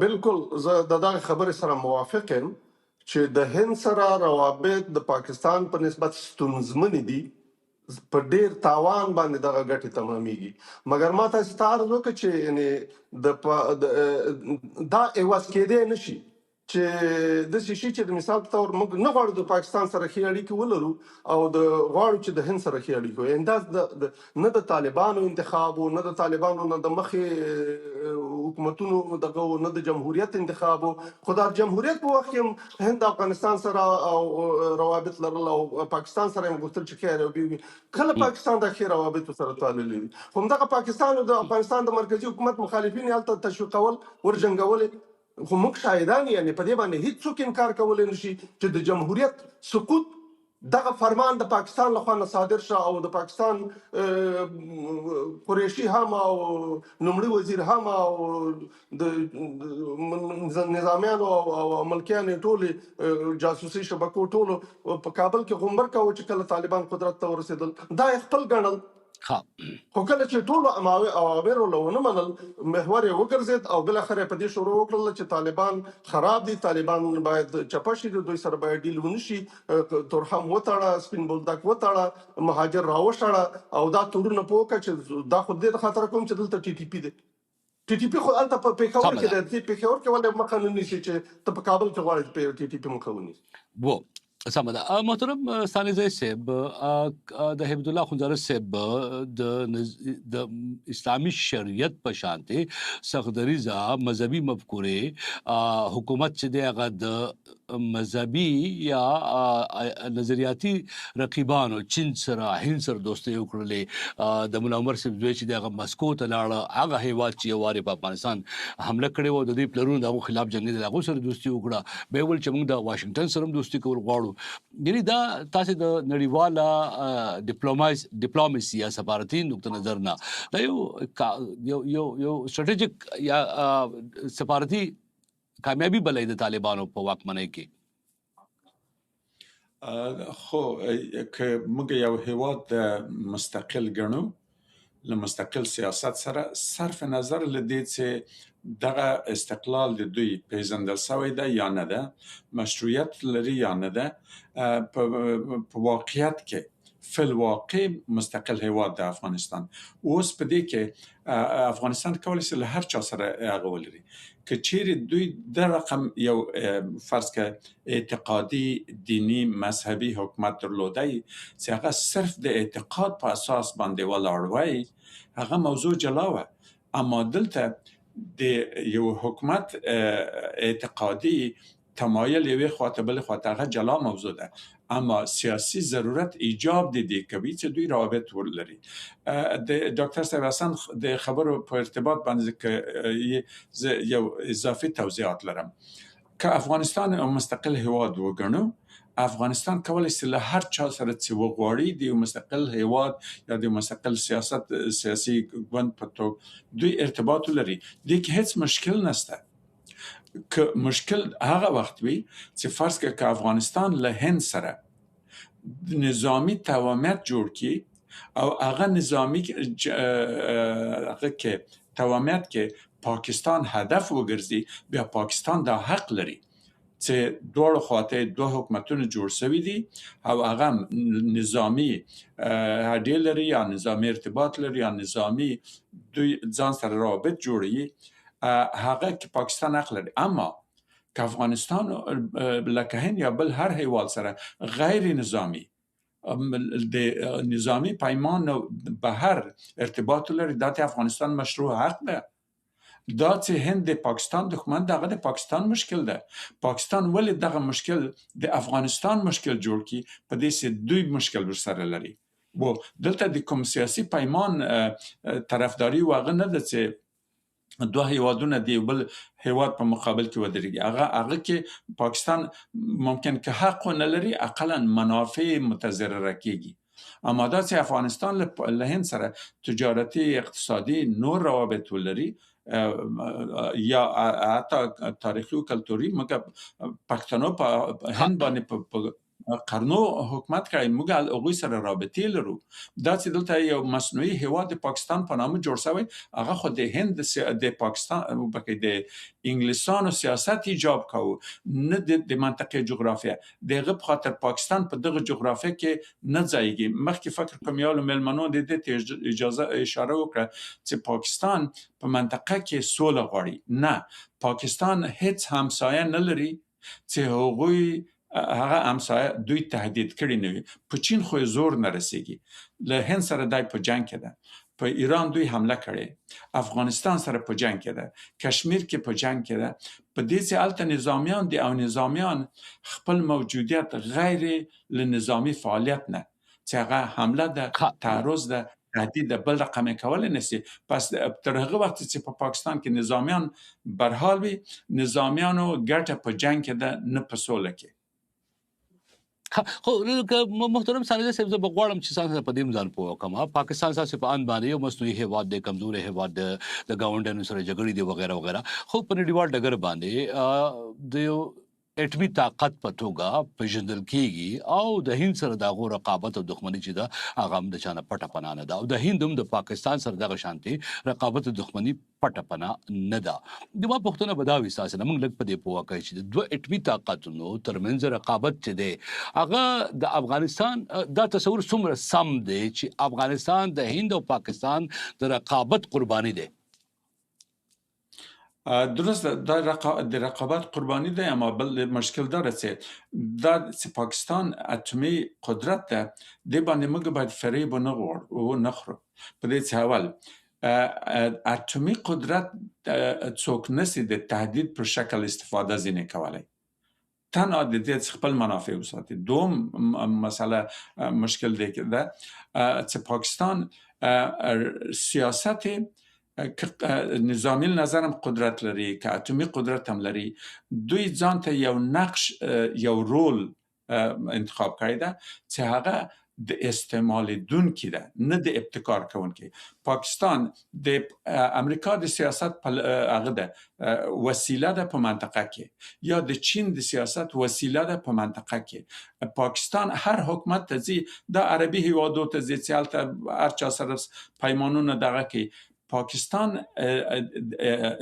بالکل، زه د دغه خبرې سره موافق یم چې د هند سره روابط د پاکستان په نسبت ستونزمنې دي، په ډیر تاوان باندې دغه ګټې تمامېږي. مګر ما تاسو ته عرض وکړ چې یعنې دا عوض کېدی نه شي چې داسې شي چې د مثال په تور موږ نه غواړو د پاکستان سره ښې اړیکې ولرو او د غواړو چې د هند سره ښې اړیکې وي. دا نه د طالبانو انتخاب و، نه د طالبانو نه د مخې حکومتونو دغه و، نه د جمهوریت انتخاب و. خو د جمهوریت په وخت کې هم هند د افغانستان سره او روابط لرل او پاکستان سره هم غوښتل چې ښې روابط وي. کله پاکستان د ښې روابطو سره تړلي دي، خو همدغه پاکستان د افغانستان د مرکزي حکومت مخالفین یې هلته تشویقول، ورجنګولې. خو موږ شاهدان، یعنې په دې باندې هیڅوک انکار کولی نه شي چې د جمهوریت سقوط دغه فرمان د پاکستان لخوا نه صادر شو او د پاکستان قریشي هم او لومړي وزیر هم او د نظامیانو او ملکیانو ټولې جاسوسي شبکو ټولو په کابل کې غومبر کاوه چې کله طالبان قدرت ته ورسېدل دا یې خپل ګڼل. خو کله چې ټولو اوامرو له ونه منل، محور یې وګرځېد او بالاخره یې په دې شروع وکړله چې طالبان خراب دي، طالبان باید چپه شي، د دوی سره باید ډیل ونه شي، تورخم وتړه، سپین بولدک وتړه، مهاجر راوشړه او دا تورونه پوه کړه چې دا خو دې د خاطر کوم چې دلته ټي ټي پي دی. ټي ټي پي خو هلته په پېښور کې دی، پېښور کې ولې مخه نه نیسي چې ته په کابل کې غواړې چې ټي ټي پي مخه ونیسي؟ سمه ده. محترم ستانکزی صاحب، د حمید الله اخندزاده صاحب د اسلامي شریعت په شانتې سختدریځه مذهبي مفکورې حکومت چې دی هغه د مذهبي یا نظریاتي رقیبانو چین سره هند سره دوستۍ وکړلې، د ملا عمر صاحب زوی چې دی هغه مسکو ته لاړه، هغه هیواد چې یو وارې په افغانستان حمله کړې وه، د دوی پلرونو د هغو خلاف جنګېدل، هغو سره دوستي وکړه، بیا یې وویل چې موږ د واشنګټن سره هم دوستي کول غواړو. یعنی دا تاسې د نړیواله ډیپلوماسي یا سفارتي نقطه نظر نه دا یو یو یو یو سټراټیژیک یا سفارتي کامیابي بلئ د طالبانو په واکمنۍ کې؟ خو که موږ یو هیواد مستقل ګڼو، له مستقل سیاست سره صرف نظر له دې چې دغه استقلال د دوی پیژندل شوی ده یا نه ده، مشروعیت لري یا نه ده، په واقعیت کې فی الواقع مستقل هیواد د افغانستان. اوس په دې کې افغانستان کولی شي له هر چا سره هغه ولري. که چیرې دوی د رقم یو فرض که اعتقادي دیني مذهبي حکومت درلودای چې هغه صرف د اعتقاد په اساس باندې ولاړ وای، هغه موضوع جلا وه. اما دلته د یو حکومت اعتقادي تمایل یوې خواته بلې خواته هغه جلا موضوع ده، اما سیاسي ضرورت ایجاب د دې کوي چې دوی روابط ولري. د ډاکټر صاحب حسن د خبرو په ارتباط باندې که زه یو اضافي توضیحات لرم. که افغانستان یو مستقل هیواد وګڼو، افغانستان کولی شي له هر چا سره چې وغواړي د یو مستقل هیواد یا د مستقل سیاست سیاسي ګوند په توګه دوی ارتباط ولري، دې کې هیڅ مشکل نشته. که مشکل هغه وخت وي چې فرض کړه که افغانستان له هند سره نظامی توامیت جوړ کړي او هغه نظامی هغه کې توامیت کې پاکستان هدف وګرځي، بیا پاکستان دا حق لري چې دواړو خواته دوه حکومتونه جوړ شوي دي او هغه نظامی هډې لري یا نظامی ارتباط لري یا نظامی دوی ځان سره روابط جوړوي، هغه کې پاکستان حق لري. اما که افغانستان لکه هند یا بل هر هیواد سره غیر نظامی د نظامی پیمان بهر ارتباط لري، دا د افغانستان مشروع حق ده. دا چې هند د پاکستان دښمن ده، هغه د پاکستان مشکل ده. پاکستان ولې دغه مشکل د افغانستان مشکل جوړ کړي؟ په دې چې دوی مشکل ورسره لري. و دلته د کوم سیاسي پیمان طرفداري و هغه نه ده چې دوه هیوادونه د یو بل هیواد په مقابل کې ودرېږي. هغه کې پاکستان ممکن که حق ونه لري، اقلا منافع متضرره کیږي. اما دا چې افغانستان له هند سره تجارتي، اقتصادي نور روابط ولري یا حتی تاریخي او کلتوري، موږ پښتنو په هند باندې په قرنو حکومت کړی، موږ هغوی سره رابطې لرو. دا چې دلته یو مصنوعي هیواد د پاکستان په نامه جوړ شوی، هغه خو د هند د پاکستان بلکې د انګلیسانو سیاست ایجاب کاوه، نه د منطقې جغرافیه. د هغه په خاطر پاکستان په دغه جغرافیه کې نه ځایږي. مخکې فکر کوم یو له میلمنو د دې ته اجازه اشاره وکړه چې پاکستان په منطقه کې سوله غواړي. نه، پاکستان هیڅ همسایه نه لري چې هغوی هغه همسایه دوی تهدید کړي نه وي. په چین خو یې زور نه رسیږي، له هند سره دی په جنگ کې ده، په ایران دوی حمله کړې، افغانستان سره په جنگ کې ده، کشمیر کې په جنگ کې ده. په دې چې هلته نظامیان دي او نظامیان خپل موجودیت غیر له نظامی فعالیت نه چې هغه حمله ده، تعرض ده، تهدید ده، بل رقم یې کولی نه شي. پس تر هغه وخت چې په پاکستان کې نظامیان برحال وي، نظامیانو ګټه په جنگ کې ده، نه په سوله کې. خو محترم سانیزه صاحب، زه به غواړم چې تاسو په دې ځان پوه کړم. پاکستان تاسو په اند باندې یو مصنوعي هیواد دی، کمزوري هیواد دی، د ګاونډیانو سره جګړې دی وغیرہ وغیرہ، خو په نړیوال ډګر باندې د یو اټومي طاقت په توګه پیژندل کیږي او د هند سره د هغو رقابت او دښمني چې ده هغه هم د چا نه پټه پناه نه ده، او د هند هم د پاکستان سره دغه شانتې رقابت او دښمني پټه پناه نه ده. د ما پوښتنه به دا وي ستاسې نه، موږ لږ په دې پوه کړئ چې د دوه اټومي طاقتونو ترمنځ رقابت چې دی هغه د افغانستان دا تصور څومره سم دی چې افغانستان د هند او پاکستان د رقابت قرباني دی؟ درست ده، د رقابت قربانی ده، اما بل مشکل داره چې دا چې پاکستان اتمی قدرت ده، دې باندې موږ باید فریب ونه غواړو ونه خورو. په دې چې اول اتمی قدرت څوک نسی د تهدید پر شکل استفاده ځینې کولی، تنها د دې چې خپل منافع وساتي. دوم مسئله مشکل دی ده چې پاکستان سیاست نظامی نظر هم قدرت لري، که اتمی قدرت هم لري، دوی ځان ته یو نقش یو رول انتخاب کړی ده چې هغه د استعمالیدونکي ده، نه د ابتکار کوونکي. پاکستان د امریکا د سیاست په هغه ده وسیله ده په منطقه کې، یا د چین د سیاست وسیله ده په منطقه کې. پاکستان هر حکومت ته ځي، دا عربي هیوادو ته ځي چې هلته هر چا سره پیمانونه دغه کوي. پاکستان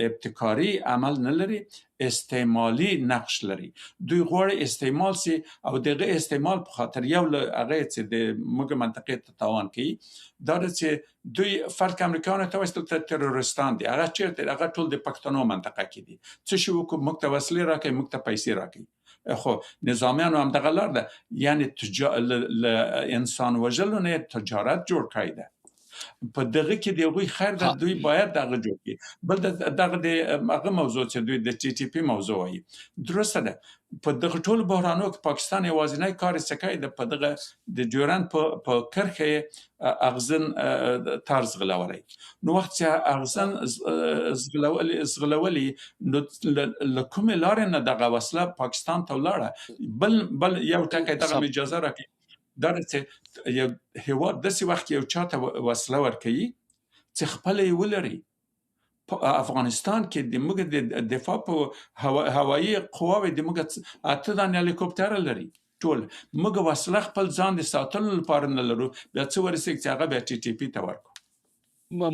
ابتکاری عمل نه لري، استعمالی نقش لري. دوی غواړي استعمال سي او دغه استعمال په خاطر یو له هغه چې د موږ منطقې ته تاوان کوي دا ده چې دوی فرض کړه امریکایانو ته وایي دلته تروریستان دي، هغه چېرته؟ هغه ټول د پښتنو منطقه کې دي. څه شي وکړو؟ موږ ته وسلې راکوي، موږ ته پیسې راکوي. خو نظامیانو هم دغه لار ده، یعنی له انسان وژلو نه تجارت جوړ کړی ده. په دغه کې د هغوی خیر ده، دوی باید دغه جوړ کړي. بل دغه د هغه موضوع چې دوی د ټي ټي پي موضوع وایي، درسته ده، په دغه ټولو بحرانو کې پاکستان یوازینی کار یې څه کړی ده، په دغه د ډیورند په کرښه یې اغزن تار ځغلولی. نو وخت چې اغزن ځغلولي نو له کومې لارې نه دغه وسله پاکستان ته ولاړه؟ بل یو ټکی دغه مې اجازه راکړئ، دا چې یو هیواد داسې وخت کې یو چاته وسله ورکوي چې خپله یې ولري. په افغانستان کې د موږ د دفاع په هوایي قواوې د موږ 8 دانې هلیکوپټر لري، ټول موږ وسله خپل ځان د ساتلو لپاره نه لرو، بیا څه ورسېږي چې هغه بیا ټي ټي پي ته ورکړو؟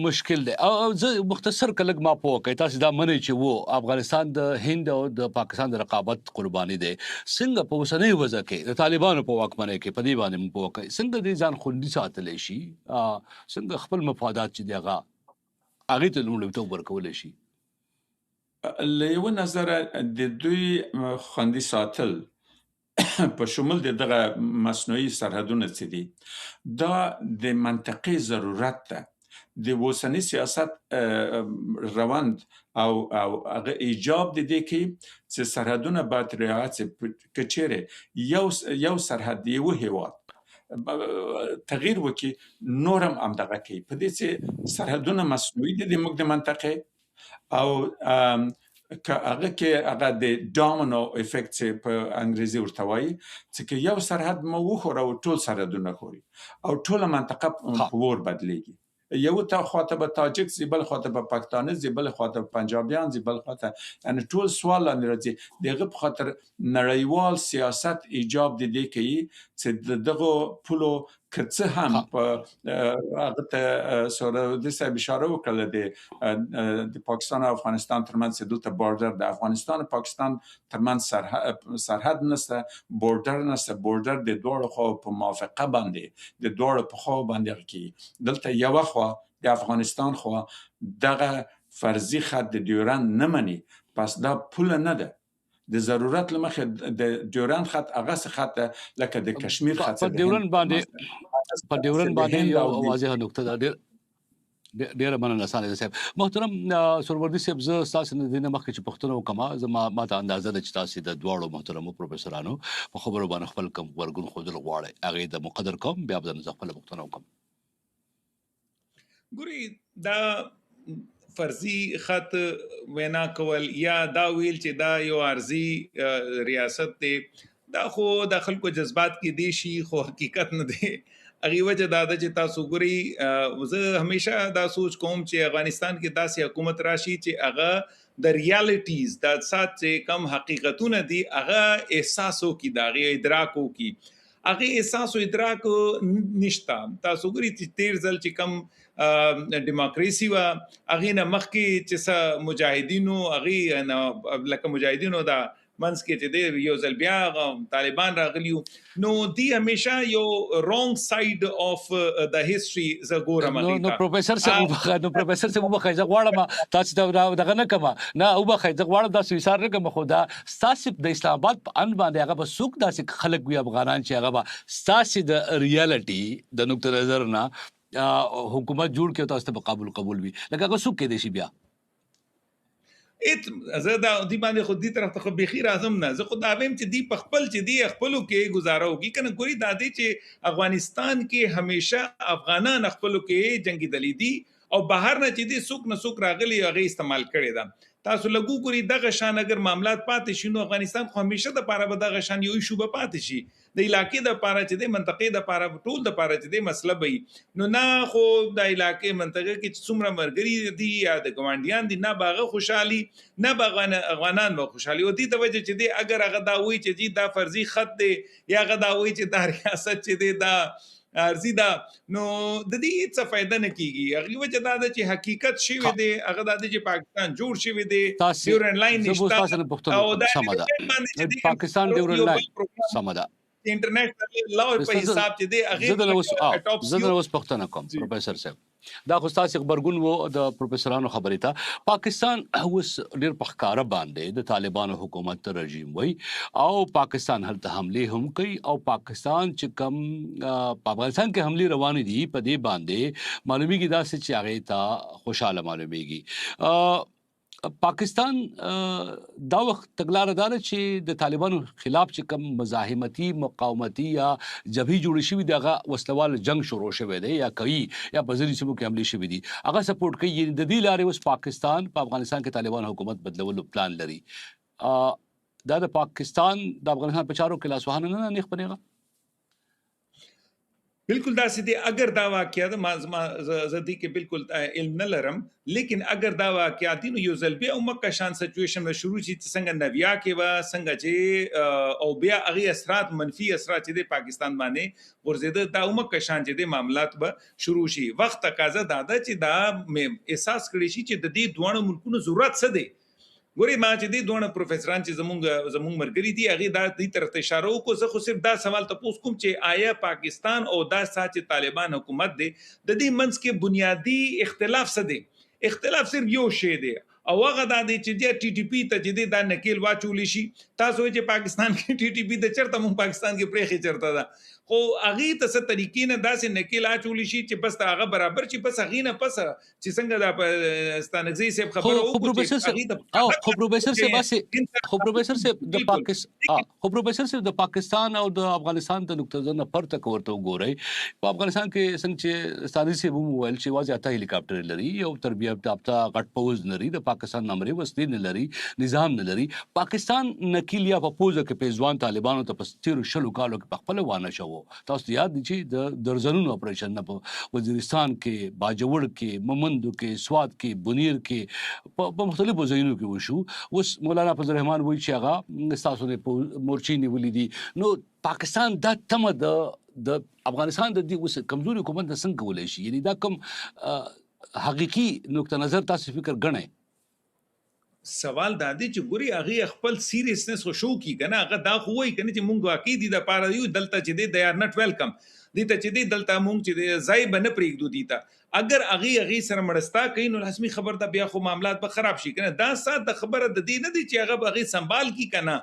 مشکل دی. او زه مختصر که لږ ما پوه کړئ، تاسو دا منئ چې وو افغانستان د هند او د پاکستان د رقابت قرباني دی، څنګه په اوسنۍ وضع کې د طالبانو په واکمنۍ کې په دې باندې موږ پوه کړئ څنګه دې ځان خوندي ساتلی شي، څنګه خپل مفادات چې دی هغه هغې ته لومړیتوب ورکولی شي؟ له یوه نظره د دوی خوندي ساتل په شمول د دغه مصنوعي سرحدونه چې دي، دا د منطقې ضرورت ده. د اوسني سیاست روند او هغه ایجاب د دې کوي چې سرحدونه باید رعایت شي. که چیرې یو سرحد د یوه هیواد تغییر وکړي، نور هم همدغه کوي. په دې چې سرحدونه مصنوعي دي د موږ د منطقې، او که هغه کې هغه د ډامینو افیکټ چې په انګریزي ورته وایي، چې که یو سرحد مو وښوروو ټول سرحدونه ښوري او ټوله منطقه په اور بدلیږي. یو ته خواته به تاجک ځي، بل خواته به پښتانه ځي، بل خواته به پنجابیان ځي، بل خواته، یعنی ټول سوال لاندې راځي. د هغه په خاطر نړیوال سیاست ایجاب د دې کوي چې د دغو پولو که څه هم په هغه ته سهروردي صاحب اشاره وکړه، د پاکستان او افغانستان ترمنځ چې دلته بارډر د افغانستان او پاکستان ترمنځ سرحد نشته، بورډر نشته. بورډر د دواړو خواو په موافقه باندې، د دواړو په خواو باندې هغه کېږي. دلته یوه خوا د افغانستان خوا دغه فرضي خط د ډیورند نه مني، پس دا پوله نه ده. د ضرورت له مخې د ډیورند خط هغه څه خط ده لکه د کشمیر خط. په ډیورند باندې، په ډیورند باندې یو واضحه نقطه ده. ډیره مننه صالح صاحب. محترم سوروردي صاحب، زه ستاسو نه دې نه مخکې چې پوښتنه وکړم، زما ما ته اندازه ده چې تاسو د دواړو محترمو پروفیسورانو په خبرو باندې خپل کوم غبرګون ښودل غواړئ، هغې ته مو قدر کوم، بیا به زه خپله پوښتنه وکړم. ګوري، دا فرضي خط وینا کول یا دا ویل چې دا یو عارضي ریاست دی، دا خو د خلکو جذبات کې دی شي، خو حقیقت نه دی. هغې وجه دا ده چې تاسو ګورئ، زه همیشه دا سوچ کوم چې افغانستان کې داسې حکومت راشي چې هغه د ریالټیز، دا سات چې کم حقیقتونه دي، هغه احساس وکړي، د هغې ادراک وکړي. هغې احساس او ادراک نشته. تاسو ګورئ چې تېر ځل چې کم ډیموکراسي وه، هغې نه مخکې چې څه مجاهدینو، هغې نه لکه مجاهدینو دا منځ کې چې دی یو ځل بیا هغه طالبان راغلي وو، نو دی همیشه یو رانګ ساید اف د هیستوري زه ګورم هغې نو ته. پروفیسور صاحب وبخښئ، نو پروفیسور صاحب وبخښئ، زه غواړم تاسو ته دغه نه کوم، نه وبخښئ، زه غواړم تاسو ایثار نه کوم، خو دا ستاسو د اسلام آباد په اند باندې هغه به څوک داسې خلک وي افغانان چې هغه به ستاسو د ریالټي د نقطه نظر نه حکومت جوړ کړي او تاسو ته به قبول وي، لکه هغه څوک کېدای شي بیا؟ زه دا دی باندې خو دې طرف ته خو بیخي راځم نه، زه خو دا وایم چې دی په خپل چې دی خپلو کې ګزاره وکړي که نه. ګوري دا دی چې افغانستان کې همیشه افغانان خپلو کې جنګېدلي دي او بهر نه چې دی څوک نه څوک راغلي هغه استعمال کړی ده. تاسو لږ وګورئ دغه شان اگر معاملات پاتې شي نو افغانستان خو همیشه د پاره به دغه شان یو ایشو به پاتې شي، د علاقې د پاره چې دی، منطقې د پاره، ټول د پاره چې دی مسله به وي. نو نه خو د علاقې منطقې کې چې څومره ملګري دي یا د ګاونډیان دي، نه به هغه خوشحالي، نه به افغانان به خوشحالي. او دې د وجې چې دی اگر هغه دا وایي چې جی دا فرضي خط دی یا هغه دا وایي چې دا ریاست چې دی دا عارضي ده، نو د دې هیڅ فایده نه کیږي. هغې وجه دا ده چې حقیقت شوی دی، هغه دا دی چې پاکستان جوړ شوی دی، ډیورنډ لاین زه به نشته. تاسو نه پوښتنه او وکړم. دا سمه ده. ډیورنډ باندې چې دی پاکستان یو ډیورنډ بل لاین پروګرام سمه ده. انټرنیشنل لا په حساب چې دی هغې زه د اوس اټاپسي زه د اوس پوښتنه کوم جی. پروفیسور صاحب. دا خو ستاسو غبرګون وو د پروفیسورانو خبرې ته. پاکستان اوس ډیر په ښکاره باندې د طالبانو حکومت ته رژیم وای او پاکستان هلته حمله هم کوي، او پاکستان چې کم په افغانستان کې حمله روانې دي په دې باندې معلومیږي داسې چې هغه ته خوشاله معلومیږي. پاکستان دا وخت تګلاره دا ده چې د طالبانو خلاف چې کوم مزاحمتي، مقاومتي یا جبهې جوړې شوي دي، هغه وسلوال جنگ شروع شوی دی یا کوي یا په ځینو سیمو کې حملې شوي دي، هغه سپورټ کوي. یعنې د دې لارې اوس پاکستان په افغانستان کې طالبان حکومت بدلولو پلان لري. دا د پاکستان د افغانستان په چارو کې لاسوهنه نه نه نیغ په نیغه؟ بالکل داسې دی. اگر دا واقعیا ده، ما زما زه دې کې بالکل علم نه لرم، لیکن اگر دا واقعیا دي نو یو ځل بیا مکه شان سچویشن به شروع شي چې څنګه نویا کې وه، څنګه چې او بیا هغې اثرات، منفي اثرات چې دی پاکستان باندې غورځېده، دا مکه شان چې دی معاملات به شروع شي. وخت تقاضا دا ده چې دا احساس کړی شي چې د دې دواړو ملکونو ضرورت څه دی. ګورې ما چې دې دواړه پروفیسران چې زمونږ ملګري دي هغې دا دې طرف ته اشاره وکړو. زه خو صرف دا سوال تپوس کوم چې آیا پاکستان او دا سا چې طالبان حکومت دی د دې منځ کې بنیادي اختلاف څه دی؟ اختلاف صرف یو شی دی او هغه دا دی چې د ټي ټي پي ته چې دی دا نکیل واچول شي. تاسو وایئ چې پاکستان کې ټي ټي پي د چرته مونږ پاکستان کې پرېښې چرته ده، خو هغې ته څه طریقې نه داسې نکیل اچول شي چې بس هغه برابر شي، بس هغې نه پس چې څنګه دا ستانکزي صاحب خبره وکړه خو پروفیسور صاحب خو پروفیسور صاحب د پاکستان خو پروفیسور صاحب د پاکستان او د افغانستان د نقطه نظر نه پرته که ورته وګورئ، په افغانستان کې څنګه چې ستانکزي صاحب هم وویل چې یوازې 8 هلیکاپټر لري، یو تربیت یافته غټ پوځ لري، د پاکستان نمرې وسلې نه لري، نظام نه لري. پاکستان نکیل یا په پوزه کې په ځوان طالبانو ته په تېرو 20 کالو کې په خپله وانه شوو. تاسو ته یاد دي چې د درزنونو اپریشن نه په وزیرستان کې، باجوړ کې، مومندو کې، سوات کې، بونیر کې، په مختلفو ځایونو کې وشو. اوس مولانا فضل الرحمن وایي چې هغه ستاسو نه مورچې نیولې دي. نو پاکستان دا تمه د افغانستان د دې اوس کمزوري حکومت نه څنګه کولی شي؟ یعنې دا کوم حقیقي نقطه نظر تاسو فکر ګڼئ؟ سوال دا دی چې ګوري هغې خپل سیریسنس خو شو کی که نه، هغه دا خو وایي که نه چې مونږ واقعي دې دپاره یو دلته چې دی دی آر نټ ویلکم، دې ته چې دی دلته مونږ چې دی ځای به نه پرېږدو دې ته. اگر هغې سره مرسته کوي نو لازمي خبر ده بیا خو معاملات به خراب شي که نه. دا سات د خبره د دې نه دی چې هغه به هغې سنبال کړي که نه،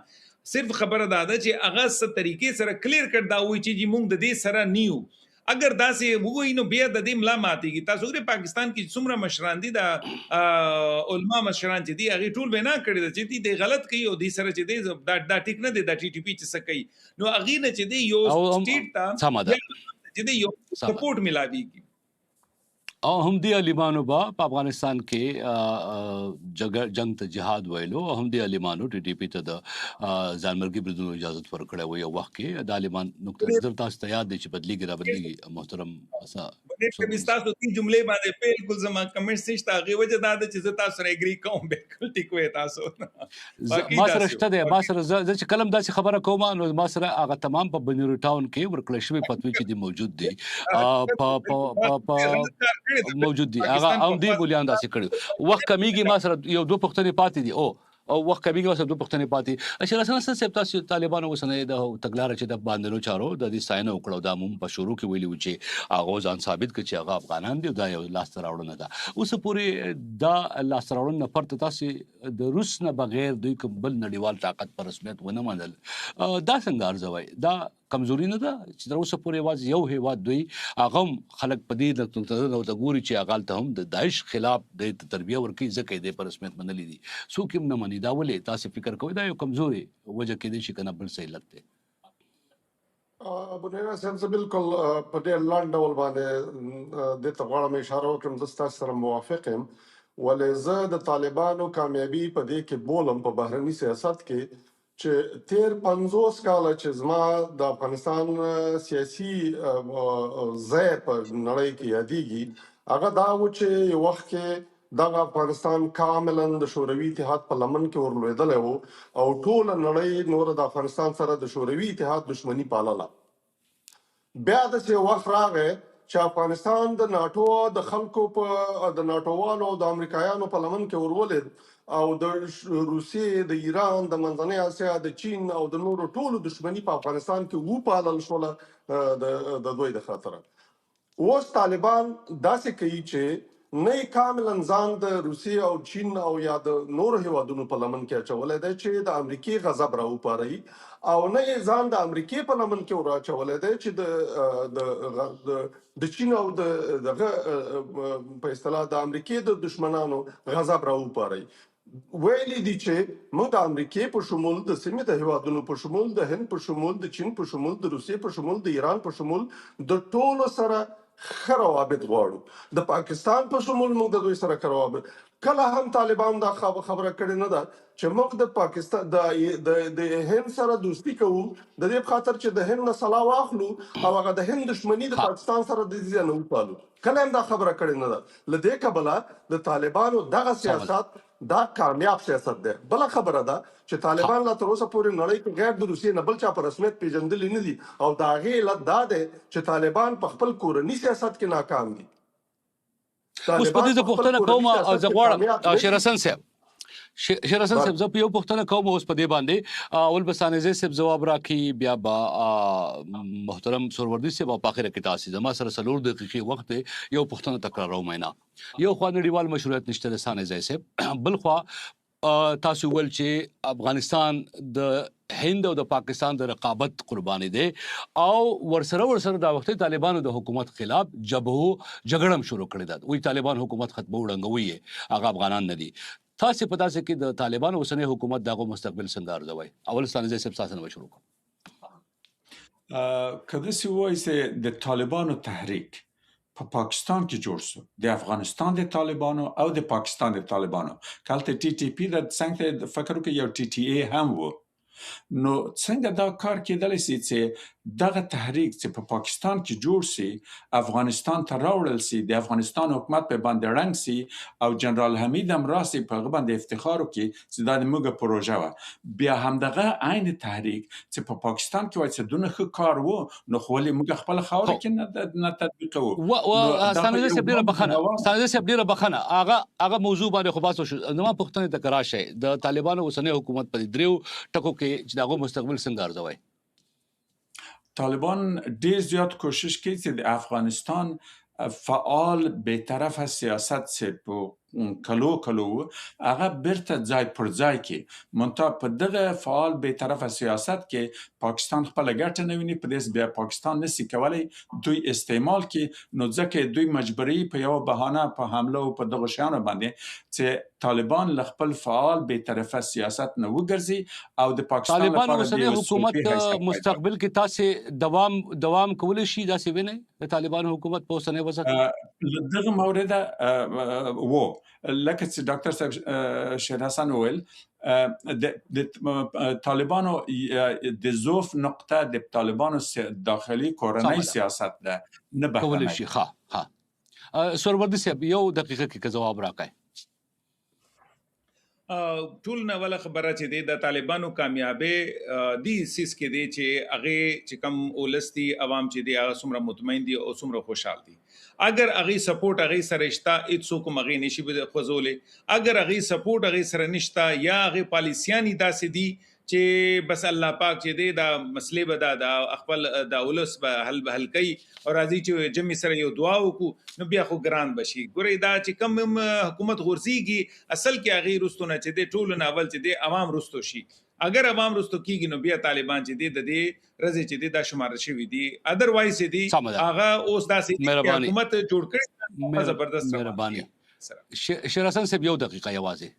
صرف خبره دا ده چې هغه څه طریقې سره کلیر کړ دا وایي چې جي مونږ د دې سره نه یو. اگر داسې ووایي نو بیا د دې ملا ماتېږي. تاسو ګورئ پاکستان کې څومره مشران دي، دا علما مشران چې دي هغې ټول وینا کړې ده چې دي دی غلط کوي او دې سره چې دی دا ټیک نه دی، دا ټي ټي پي چې څه کوي نو هغې نه چې دی یو سټیټ ته چې دی یو سپورټ ملاویږي. او هم دې عالمانو به په افغانستان کې جنگ ته جهاد ویلو، او هم دې عالمانو ټي ټي پي ته د ځانمرګي بریدونو اجازت ورکړی و یو وخت کې. د عالمان نقطه نظر تاسو ته یاد دی چې بدلیږي را بدلیږي. محترم ستاسو دې جملې باندې بالکل زما کمنټس نشته، هغې وجه دا ده چې زه تاسو سره اګري کوم، بالکل ټیک وایي تاسو. ما سره شته دی، ما سره زه چې کله هم داسې خبره کوم نو ما سره هغه تمام په بنیرو ټاون کې ورکړل شوې فتوې چې دي موجود دي، په موجود دي، هغه هم دی بولیان داسې کړي. وخت کمیږي، ما سره یو دوه پوښتنې پاتې دي. او وخت کمیږي، ما سره دوه پوښتنې پاتې. اشرف حسن صاحب، تاسو طالبانو اوسنۍ د تګلاره چې د باندنیو چارو د دې ستاینه وکړه، دا مونږ په شروع کې ویلي وو چې هغه ځان ثابت کړ چې هغه افغانان دي، دا یو لاسته راوړنه ده. اوس پورې دا لاسته راوړنه نه پرته تاسو د روس نه بغیر دوی کوم بل نړیوال طاقت په رسمیت ونه منل، دا څنګه ارزوئ؟ دا کمزوري نه ده چې تر اوسه پورې یوازې یو هیواد دوی هغه هم خلک په دې نقطه نظر ورته ګوري چې هغه هلته هم د داعش خلاف دی ته تربیه ورکوي، ځکه یې دی په رسمیت منلي دي، څوک یې هم نه مني. دا ولې تاسې فکر کوئ دا یو کمزوري وجه کېدای شي که نه بل څه علت دی؟ بنیرا صاحب، زه بالکل په ډېر لنډ ډول باندې دې ته غواړم اشاره وکړم. زه ستاسو سره موافق یم، ولې زه د طالبانو کامیابي په دې کې بولم په بهرني سیاست کې چې تیر 50 کاله چې زما د افغانستان سیاسي ځای په نړۍ کې یادېږي، هغه دا و چې یو وخت کې دغه افغانستان کاملا د شوروي اتحاد په لمن کې ورلوېدلی و او ټوله نړۍ نوره د افغانستان سره د شوروي اتحاد دښمني پالله. بیا داسې یو وخت راغی چې افغانستان د ناټو د خلکو په د ناټووالو او د امریکایانو په لمن کې ورولید او د روسیې، د ایران، د منځنۍ اسیا، د چین او د نورو ټولو دښمني په افغانستان کې وپالل شوله د دوی د خاطره. اوس طالبان داسې کوي چې نه یې کاملا ځان د روسیې او چین او یا د نورو هیوادونو په لمن کې اچولی دی چې د امریکې غضب راوپاروي او نه یې ځان د امریکې په لمن کې وراچولی دی چې د د د د چین او د دغه په اصطلاح د امریکې د دشمنانو غضب راوپاروي. ویلي دي چې موږ د امریکې په شمول، د سیمې د هیوادونو په شمول، د هند په شمول، د چین په شمول، د روسیې په شمول، د ایران په شمول د ټولو سره ښه روابط غواړو. د پاکستان په شمول موږ د دوی سره ښه روابط. کله هم طالبان دا خبره کړې نه ده چې موږ د پاکستان د د هند سره دوستي کوو د دې په خاطر چې د هند نه سلا واخلو او هغه د هند دښمني د پاکستان سره د دې ځای نه وپالو. کله هم دا خبره کړې نه ده. له دې کبله د طالبانو دغه سیاست دا کامیاب سیاست دی. بله خبره ده چې طالبان لا تر اوسه پورې نړۍ کې غیر د روسیې نه بل چا په رسمیت پیژندلي نه دي او د هغې علت دا دی چې طالبان په خپل کورني سیاست کې ناکام دي. اوس په دې زه پوښتنه کوم او زه غواړم شیر حسن صاحب، شیر حسن صاحب، زه په یو پوښتنه کوم اوس په دې باندې. اول به ستانکزی صاحب ځواب راکړي، بیا به محترم سوروردي صاحب او په اخره کې تاسو. زما سره 4 دقیقې وخت دی، یو پوښتنه تکراروم نه. یو خوا نړیوال مشروعیت نشته د ستانکزی صاحب، بل خوا تاسو ویل چې افغانستان د هند او د پاکستان د رقابت قرباني دی او ورسره ورسره د وختي طالبانو د حکومت خلاف جبهو جګړه هم شروع کړې ده. وایي طالبان حکومت ختمو ړنګوي یې، هغه افغانان نه دي. تاسو په داسې کې د طالبانو اوسنی حکومت د هغو مستقبل څنګه ارزوئ؟ اول ستانکزی صاحب تاسو نه به شروع کوم. که داسې ووایي چې د طالبانو تحریک په پاکستان کې جوړ شو، د افغانستان د طالبانو او د پاکستان د طالبانو، کله ټي ټي پي د څنګه فکر وکړي یو ټي ټي ای هم وو، نو څنګه دا کار کېدلی شي چې دغه تحریک چې په پاکستان کې جوړ شي افغانستان ته راوړل شي، د افغانستان حکومت په باندې ړنګ شي او جنرال حمید هم راسي په هغه باندې افتخار وکړي چې دا د موږ پروژه وه. بیا همدغه عین تحریک چې په پاکستان کې وای چې دونه ښه کار وو، نو خو ولې موږ خپله خاوره کې نه تطبیقوو؟ ستانکزی صاحب ډېره بخښنه، ستانکزی صاحب ډېره بخښنه، هغه موضوع باندې خو بحث وشو. زما پوښتنې ته که راشئ، د طالبانو اوسنی حکومت په دې دریو ټکو کې چې د هغو مستقبل څنګه ارزوئ؟ طالبان ډیر زیات کوشش کوي چې د افغانستان فعال بیطرفه سیاست چې په کلو کلو وو هغه بیرته ځای پر ځای کې، منتها په دغه فعال بیطرفه سیاست کې پاکستان خپله ګټه نه ویني، په دې بیا پاکستان نسی کولی دوی استعمال کې، نو ځکه دوی مجبوري په یوه بهانه په حمله او په دغو شیانو باندې چې طالبان له خپل فعال بیطرفه سیاست نه وګرځي او د پاکستان طالبان لپاره د اوسنی یو حکومت سلطې حیثیت پیدا مستقبل کې تاسې دوام کولی شي؟ داسې وینئ د طالبانو حکومت په اوسنۍ وضع کې؟ له دغه مورده وو، لکه چې ډاکټر صاحب شیر حسن وویل، د طالبانو د ضعف نقطه د طالبانو داخلي کورنۍ سیاست ده، نه کولی بهرنی. شي. ښه ښه سوروردي صاحب یو دقیقه کې که ځواب راکړئ. ټول نه اوله خبره چې دی د طالبانو کامیابی دی سیس کې دی چې هغې چې کم ولس دي، عوام چې دی هغه څومره مطمئن دي او څومره خوشحال دي. اگر هغې سپورټ هغې سره شته، هیڅوک هم هغې نشي خوځولی. اگر هغې سپورټ هغې سره نشته یا هغې پالیسیانې داسې دي چې بس الله پاک چې دی دا مسلې به دا خپل دا ولس به حل کوي او راځي چې جمع سره یو دعا وکړو، نو بیا خو ګران به شي. ګورئ دا چې کم هم حکومت غورځېږي، اصل کې هغې وروستو نه چې دی ټولو نه اول چې دی عوام وروستو شي. اگر عوام وروستو کېږي نو بیا طالبان چې دی د دې ورځې چې دی دا شمارل شوي دي. ادروایز چې دی هغه اوس داسې دي چې حکومت جوړ کړی، زبردست روان دي. مهرباني. شیر حسن صاحب یو دقیقه یوازې.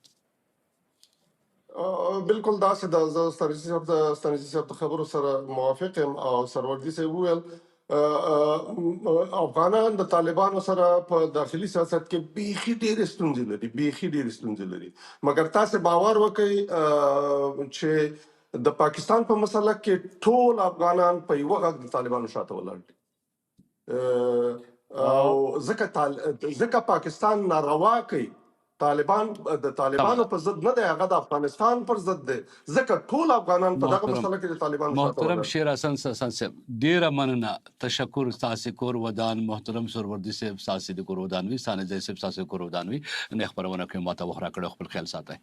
بالکل داسې ده. زه ستانکزي صاحب د ستانکزي صاحب د خبرو سره موافق یم او سروردي صاحب وویل افغانان د طالبانو سره په داخلي سیاست کې بیخي ډېرې ستونزې لري، بیخي ډېرې ستونزې لري. مګر تاسې باور وکړئ چې د پاکستان په مسله کې ټول افغانان په یوه غږ د طالبانو شاته ولاړ دي. او ځکه پاکستان ناروا کوي، طالبان د طالبانو په ضد نه دی، هغه د افغانستان پر ضد دی، ځکه ټول افغانان په دغه مسله کې د طالبانو شاته محترم ولاړ دي. شیر حسن حسن صاحب ډیره مننه، تشکر، ستاسې کور ودان. محترم سوروردي صاحب ستاسې د کور ودان وي، ستانکزی صاحب ستاسې کور ودان وي. نن خپرونه کې ماته وخت راکړی، خپل خیال ساتئ.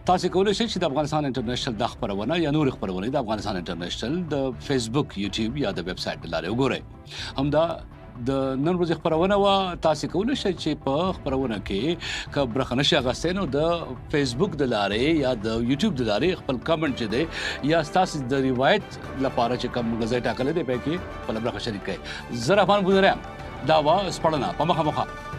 تاسو کولی شئ چې د افغانستان انټرنشنل دا خپرونه یا نورې خپرونې د افغانستان انټرنشنل د فیسبوک، یوټیوب یا د ویب سایټ له لارې وګورئ. همدا د نن ورځې خپرونه وه. تاسو کولی شئ چې په خپرونه کې که برخه نشئ اخیستی نو د فیسبوک د لارې یا د یوټیوب د لارې خپل کمنټ چې دی یا ستاسو د روایت لپاره چې کوم ځای ټاکلی دی، په کې خپله برخه شریک کړئ. زه رحمان بودری یم. دا وه سپړنه په مخه مخه.